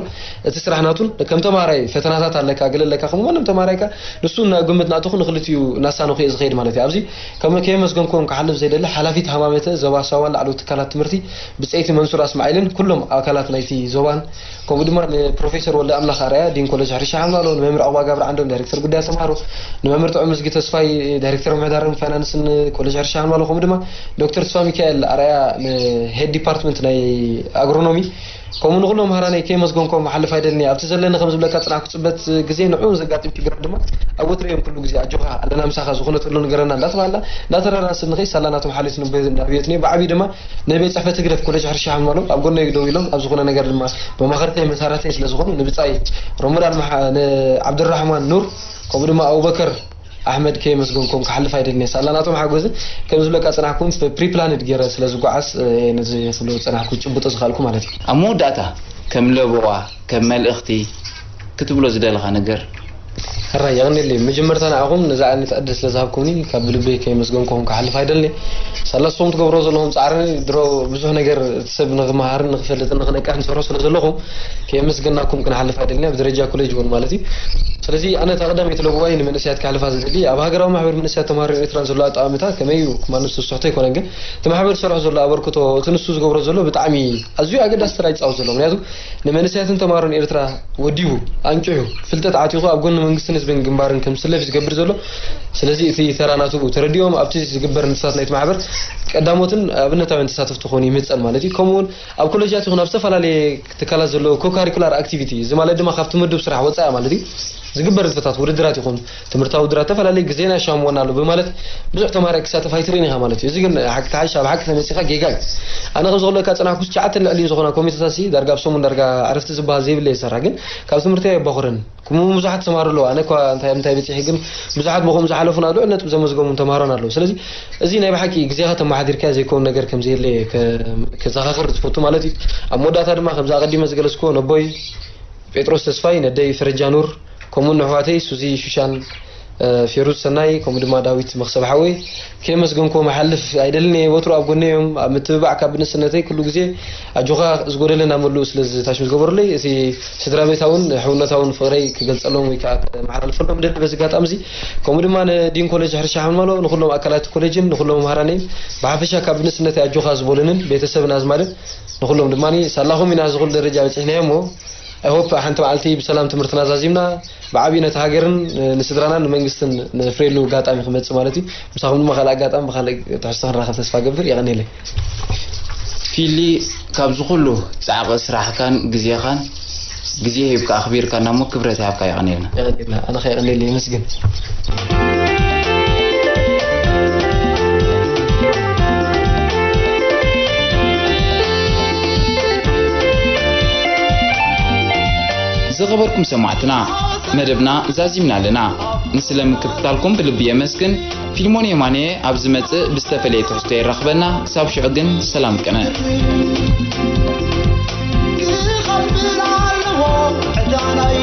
እቲ ስራሕ ናቱን ከም ተማሃራይ ፈተናታት ኣለካ፣ ገለ ኣለካ፣ ከም ማንም ተማሃራይ ከኣ ንሱ ናብ ግምት እናእተኹ ንክልቲኡ እናሳነኹ እየ ዝኸይድ ማለት እዩ። ኣብዚ ከም ከየመስገንኩም ክሓልፍ ዘይደሊ ሓላፊት ሃማመተ ዞባ ሳዋን ላዕለዎት ትካላት ትምህርቲ ብጸይቲ መንሱር ኣስማዒልን ኩሎም ኣካላት ናይቲ ዞባን ከምኡ ድማ ንፕሮፌሰር ወልደ ኣምላኽ ኣርኣያ ዲን ኮሌጅ ሕርሻ ሓምናሎ፣ ንመምህር ዕቑባ ገብረዓንዶም ዳይሬክተር ጉዳያት ተምሃሮ፣ ንመምህር ጥዑም እዝጊ ተስፋይ ዳይሬክተር ምሕዳርን ፋይናንስን ኮሌጅ ሕርሻ ሓምናሎ፣ ከምኡ ድማ ዶክተር ተስፋ ሚካኤል ኣርኣያ ንሄድ ዲፓርትመንት ናይ ኣግሮኖሚ፣ ከምኡ ንኩሎም መሃራነይ ከየመስገንኮም ክሓልፍ ኣይደልን እየ። ኣብቲ ዘለኒ ከም ዝብለካ ጽናሕ ክጽበት ግዜ ንዕኡ ዘጋጥም ሽግራት ድማ ኣብ ወትሩ እዮም ኩሉ ግዜ ኣጆኻ ኣለና ምሳኻ ዝኾነ ተሎ ንገረና እንዳተባሃልና እንዳተረዳዳና ስንኸይ ሳላ ናቶም ሓልዮት ንቤ-፣ ንዕብዮት ነይ ብዓብዩ ድማ ንቤት ጽሕፈት ህግደፍ ኮሌጅ ሕርሻ ሓምናሎ ኣብ ጎነይ ደው ኢሎም ኣብ ዝኾነ ነገር ድማ መማኸርተይ መሳራተይ ስለ ዝኾኑ ንብጻይ ሮመዳን መሓ-፣ ንዓብዱራሕማን ኑር ከምኡ ድማ ኣቡበከር ኣሕመድ ከየመስገንኩም ክሓልፍ ኣይደልን እየ። ሳላ ናቶም ሓጎዝን ከም ዝብለካ ጽናሕኩም ፕሪፕላንድ ገይረ ስለ ዝጓዓዝ፣ እ፣ ነዚ ኩሉ ጽናሕኩ ጭብጦ ዝኸኣልኩ ማለት እዩ። ኣብ መወዳእታ ከም ለበዋ፣ ከም መልእኽቲ ክትብሎ ዝደለኻ ነገር? ሕራይ የቐንየለይ። መጀመርታ ንዓኹም ነዚ ዓይነት ዕድል ስለ ዝሃብኩምኒ ካብ ብልበይ ከየመስገንኩም ክሓልፍ ኣይደልን እየ። ሳላ ንስኹም ትገብሮ ዘለኹም ጻዕሪ ድሮ ብዙሕ ነገር እቲ ሰብ ንኽመሃርን ንኽፈልጥን ንኽነቅሕን ትሰርሑ ስለ ዘለኹም ከየመስገናኩም ክንሓልፍ ኣይደልን እየ። ኣብ ደረጃ ኮሌጅ እውን ማለት እዩ። ስለዚ ኣነ እታ ቀዳመይቲ ለበዋይ ንመንእሰያት ክሕልፋ ዝደሊ ኣብ ሃገራዊ ማሕበር መንእሰያት ተምሃሮ ኤርትራን ዘሎ ኣጠማምታ ከመይ እዩ ክማን ንሱ ዝስሕቶ ኣይኮነን፣ ግን እቲ ማሕበር ዝሰርሖ ዘሎ ኣበርክቶ እቲ ንሱ ዝገብሮ ዘሎ ብጣዕሚ ኣዝዩ ኣገዳሲ ተራ ይጻወት ዘሎ። ምክንያቱ ንመንእሰያትን ተምሃሮን ኤርትራ ወዲቡ ኣንቂሑ ፍልጠት ዓቲኹ ኣብ ጎኒ መንግስትን ህዝብን ግንባርን ከም ዝስለፍ እዩ ዝገብር ዘሎ። ስለዚ እቲ ተራ ናቱ ተረዲኦም ኣብቲ ዝግበር ንጥፈታት ናይቲ ማሕበር ቀዳሞትን ኣብነታውያን ተሳተፍቲ ክኾኑ ይምጸን ማለት እዩ። ከምኡውን ኣብ ኮሌጃት ይኹን ኣብ ዝተፈላለየ ትካላት ዘለዉ ኮካሪኩላር ኣክቲቪቲ፣ እዚ ማለት ድማ ካብቲ ምዱብ ስራሕ ወጻኢ ማለት እዩ፣ ዝግበር ንጥፈታት ውድድራት ይኹን ትምህርታዊ ውድድራት ተፈላለየ ግዜና ይሻምወና ኣሎ ብማለት ብዙሕ ተማሃራይ ክሳተፍ ኣይትርእን ኢኻ ማለት እዩ። እዚ ግን ሓቂ ተሓይሽ ኣብ ሓቂ ተመጺኻ ጌጋ እዩ። ኣነ ከም ዝኽለካ ጽናሕኩስ ትሽዓተ ልዕሊ ዝኾና ኮሚቴታት ሲ ዳርጋ ኣብ ሰሙን ዳርጋ ዕረፍቲ ዝበሃል ዘይብለ ይሰርሕ፣ ግን ካብ ትምህርቲ ኣየባኹረን። ከምኡ ብዙሓት ተማሃሮ ኣለዉ። ኣነ እኳ እንታይ እንታይ በጺሐ፣ ግን ብዙሓት ብኸምኡ ዝሓለፉን ኣብ ልዑል ነጥቢ ዘመዝገቡን ተማሃሮን ኣለዉ። ስለዚ እዚ ናይ ብሓቂ ግዜኻ ተመሓዲርካዮ ዘይከውን ነገር ከም ዘየለ እየ ከ-፣ ከዘኻኽር ዝፈቱ ማለት እዩ። ኣብ መወዳእታ ድማ ከምዚ ኣቐዲመ ዝገለጽክዎ ነቦይ ጴጥሮስ ተስፋይ፣ ነደይ ፈረጃ ኑር፣ ከምኡ ንኣሕዋተይ ሱዚ ሹሻን፣ እ፣ ፌሩዝ ሰናይ፣ ከምኡ ድማ ዳዊት መኽሰብ ሓወይ፣ ከየመስገንክዎም እሓልፍ ኣይደልን እየ። ወትሩ ኣብ ጎነይ እዮም። ኣብ ምትብባዕ ካብ ብንእስነተይ ኩሉ ግዜ ኣጆኻ ዝጎደለ እናመልኡ ስለ ዝታሽም ዝገበሩለይ፣ እቲ ስድራ ቤታውን ሕውነታውን ፍቕረይ ክገልጸሎም ወይ ከኣ ከመሓላልፈሎም እደሊ በዚ ኣጋጣሚ እዚ። ከምኡ ድማ ንዲን ኮሌጅ ሕርሻ ሓምማሎ፣ ንኹሎም ኣካላት ኮሌጅን ንኹሎም መምህራነይን ብሓፈሻ ካብ ብንእስነተይ ኣጆኻ ዝበሉንን ቤተሰብን ኣዝማድን ንኹሎም ድማ ሳላኹም ኢና እዚ ኩሉ ደረጃ በጺሕናዮ እሞ፣ I hope ሓንቲ መዓልቲ ብሰላም ትምህርትና ዛዚምና ብዓብዩ ነቲ ሃገርን ንስድራናን ንመንግስትን ንፍሬሉ ኣጋጣሚ ክመጽእ ማለት እዩ። ምሳኹም ድማ ካልእ ኣጋጣሚ ብካልእ ትሕዝቶ ክንራኸብ ተስፋ ገብር። የቐንየለይ። ፊሊ፣ ካብዚ ኩሉ ጻዕቂ ስራሕካን ግዜኻን፣ ግዜ ሂብካ ኣኽቢርካና እሞ ክብረት ይሃብካ። የቐንየልና። የቐንየልና። ኣነ ከ የቐንየለይ። የመስግን። ዝኸበርኩም ሰማዕትና፣ መደብና ዛዚምና ኣለና። ንስለ ምክትታልኩም ብልቢ የመስግን። ፊልሞን የማነ ኣብ ዝመጽእ ብዝተፈለየ ትሕዝቶ የራኽበና። ክሳብ ሽዑ ግን ሰላም ቅነ። ክኸፍል ኣለዎ ዕዳ ናይ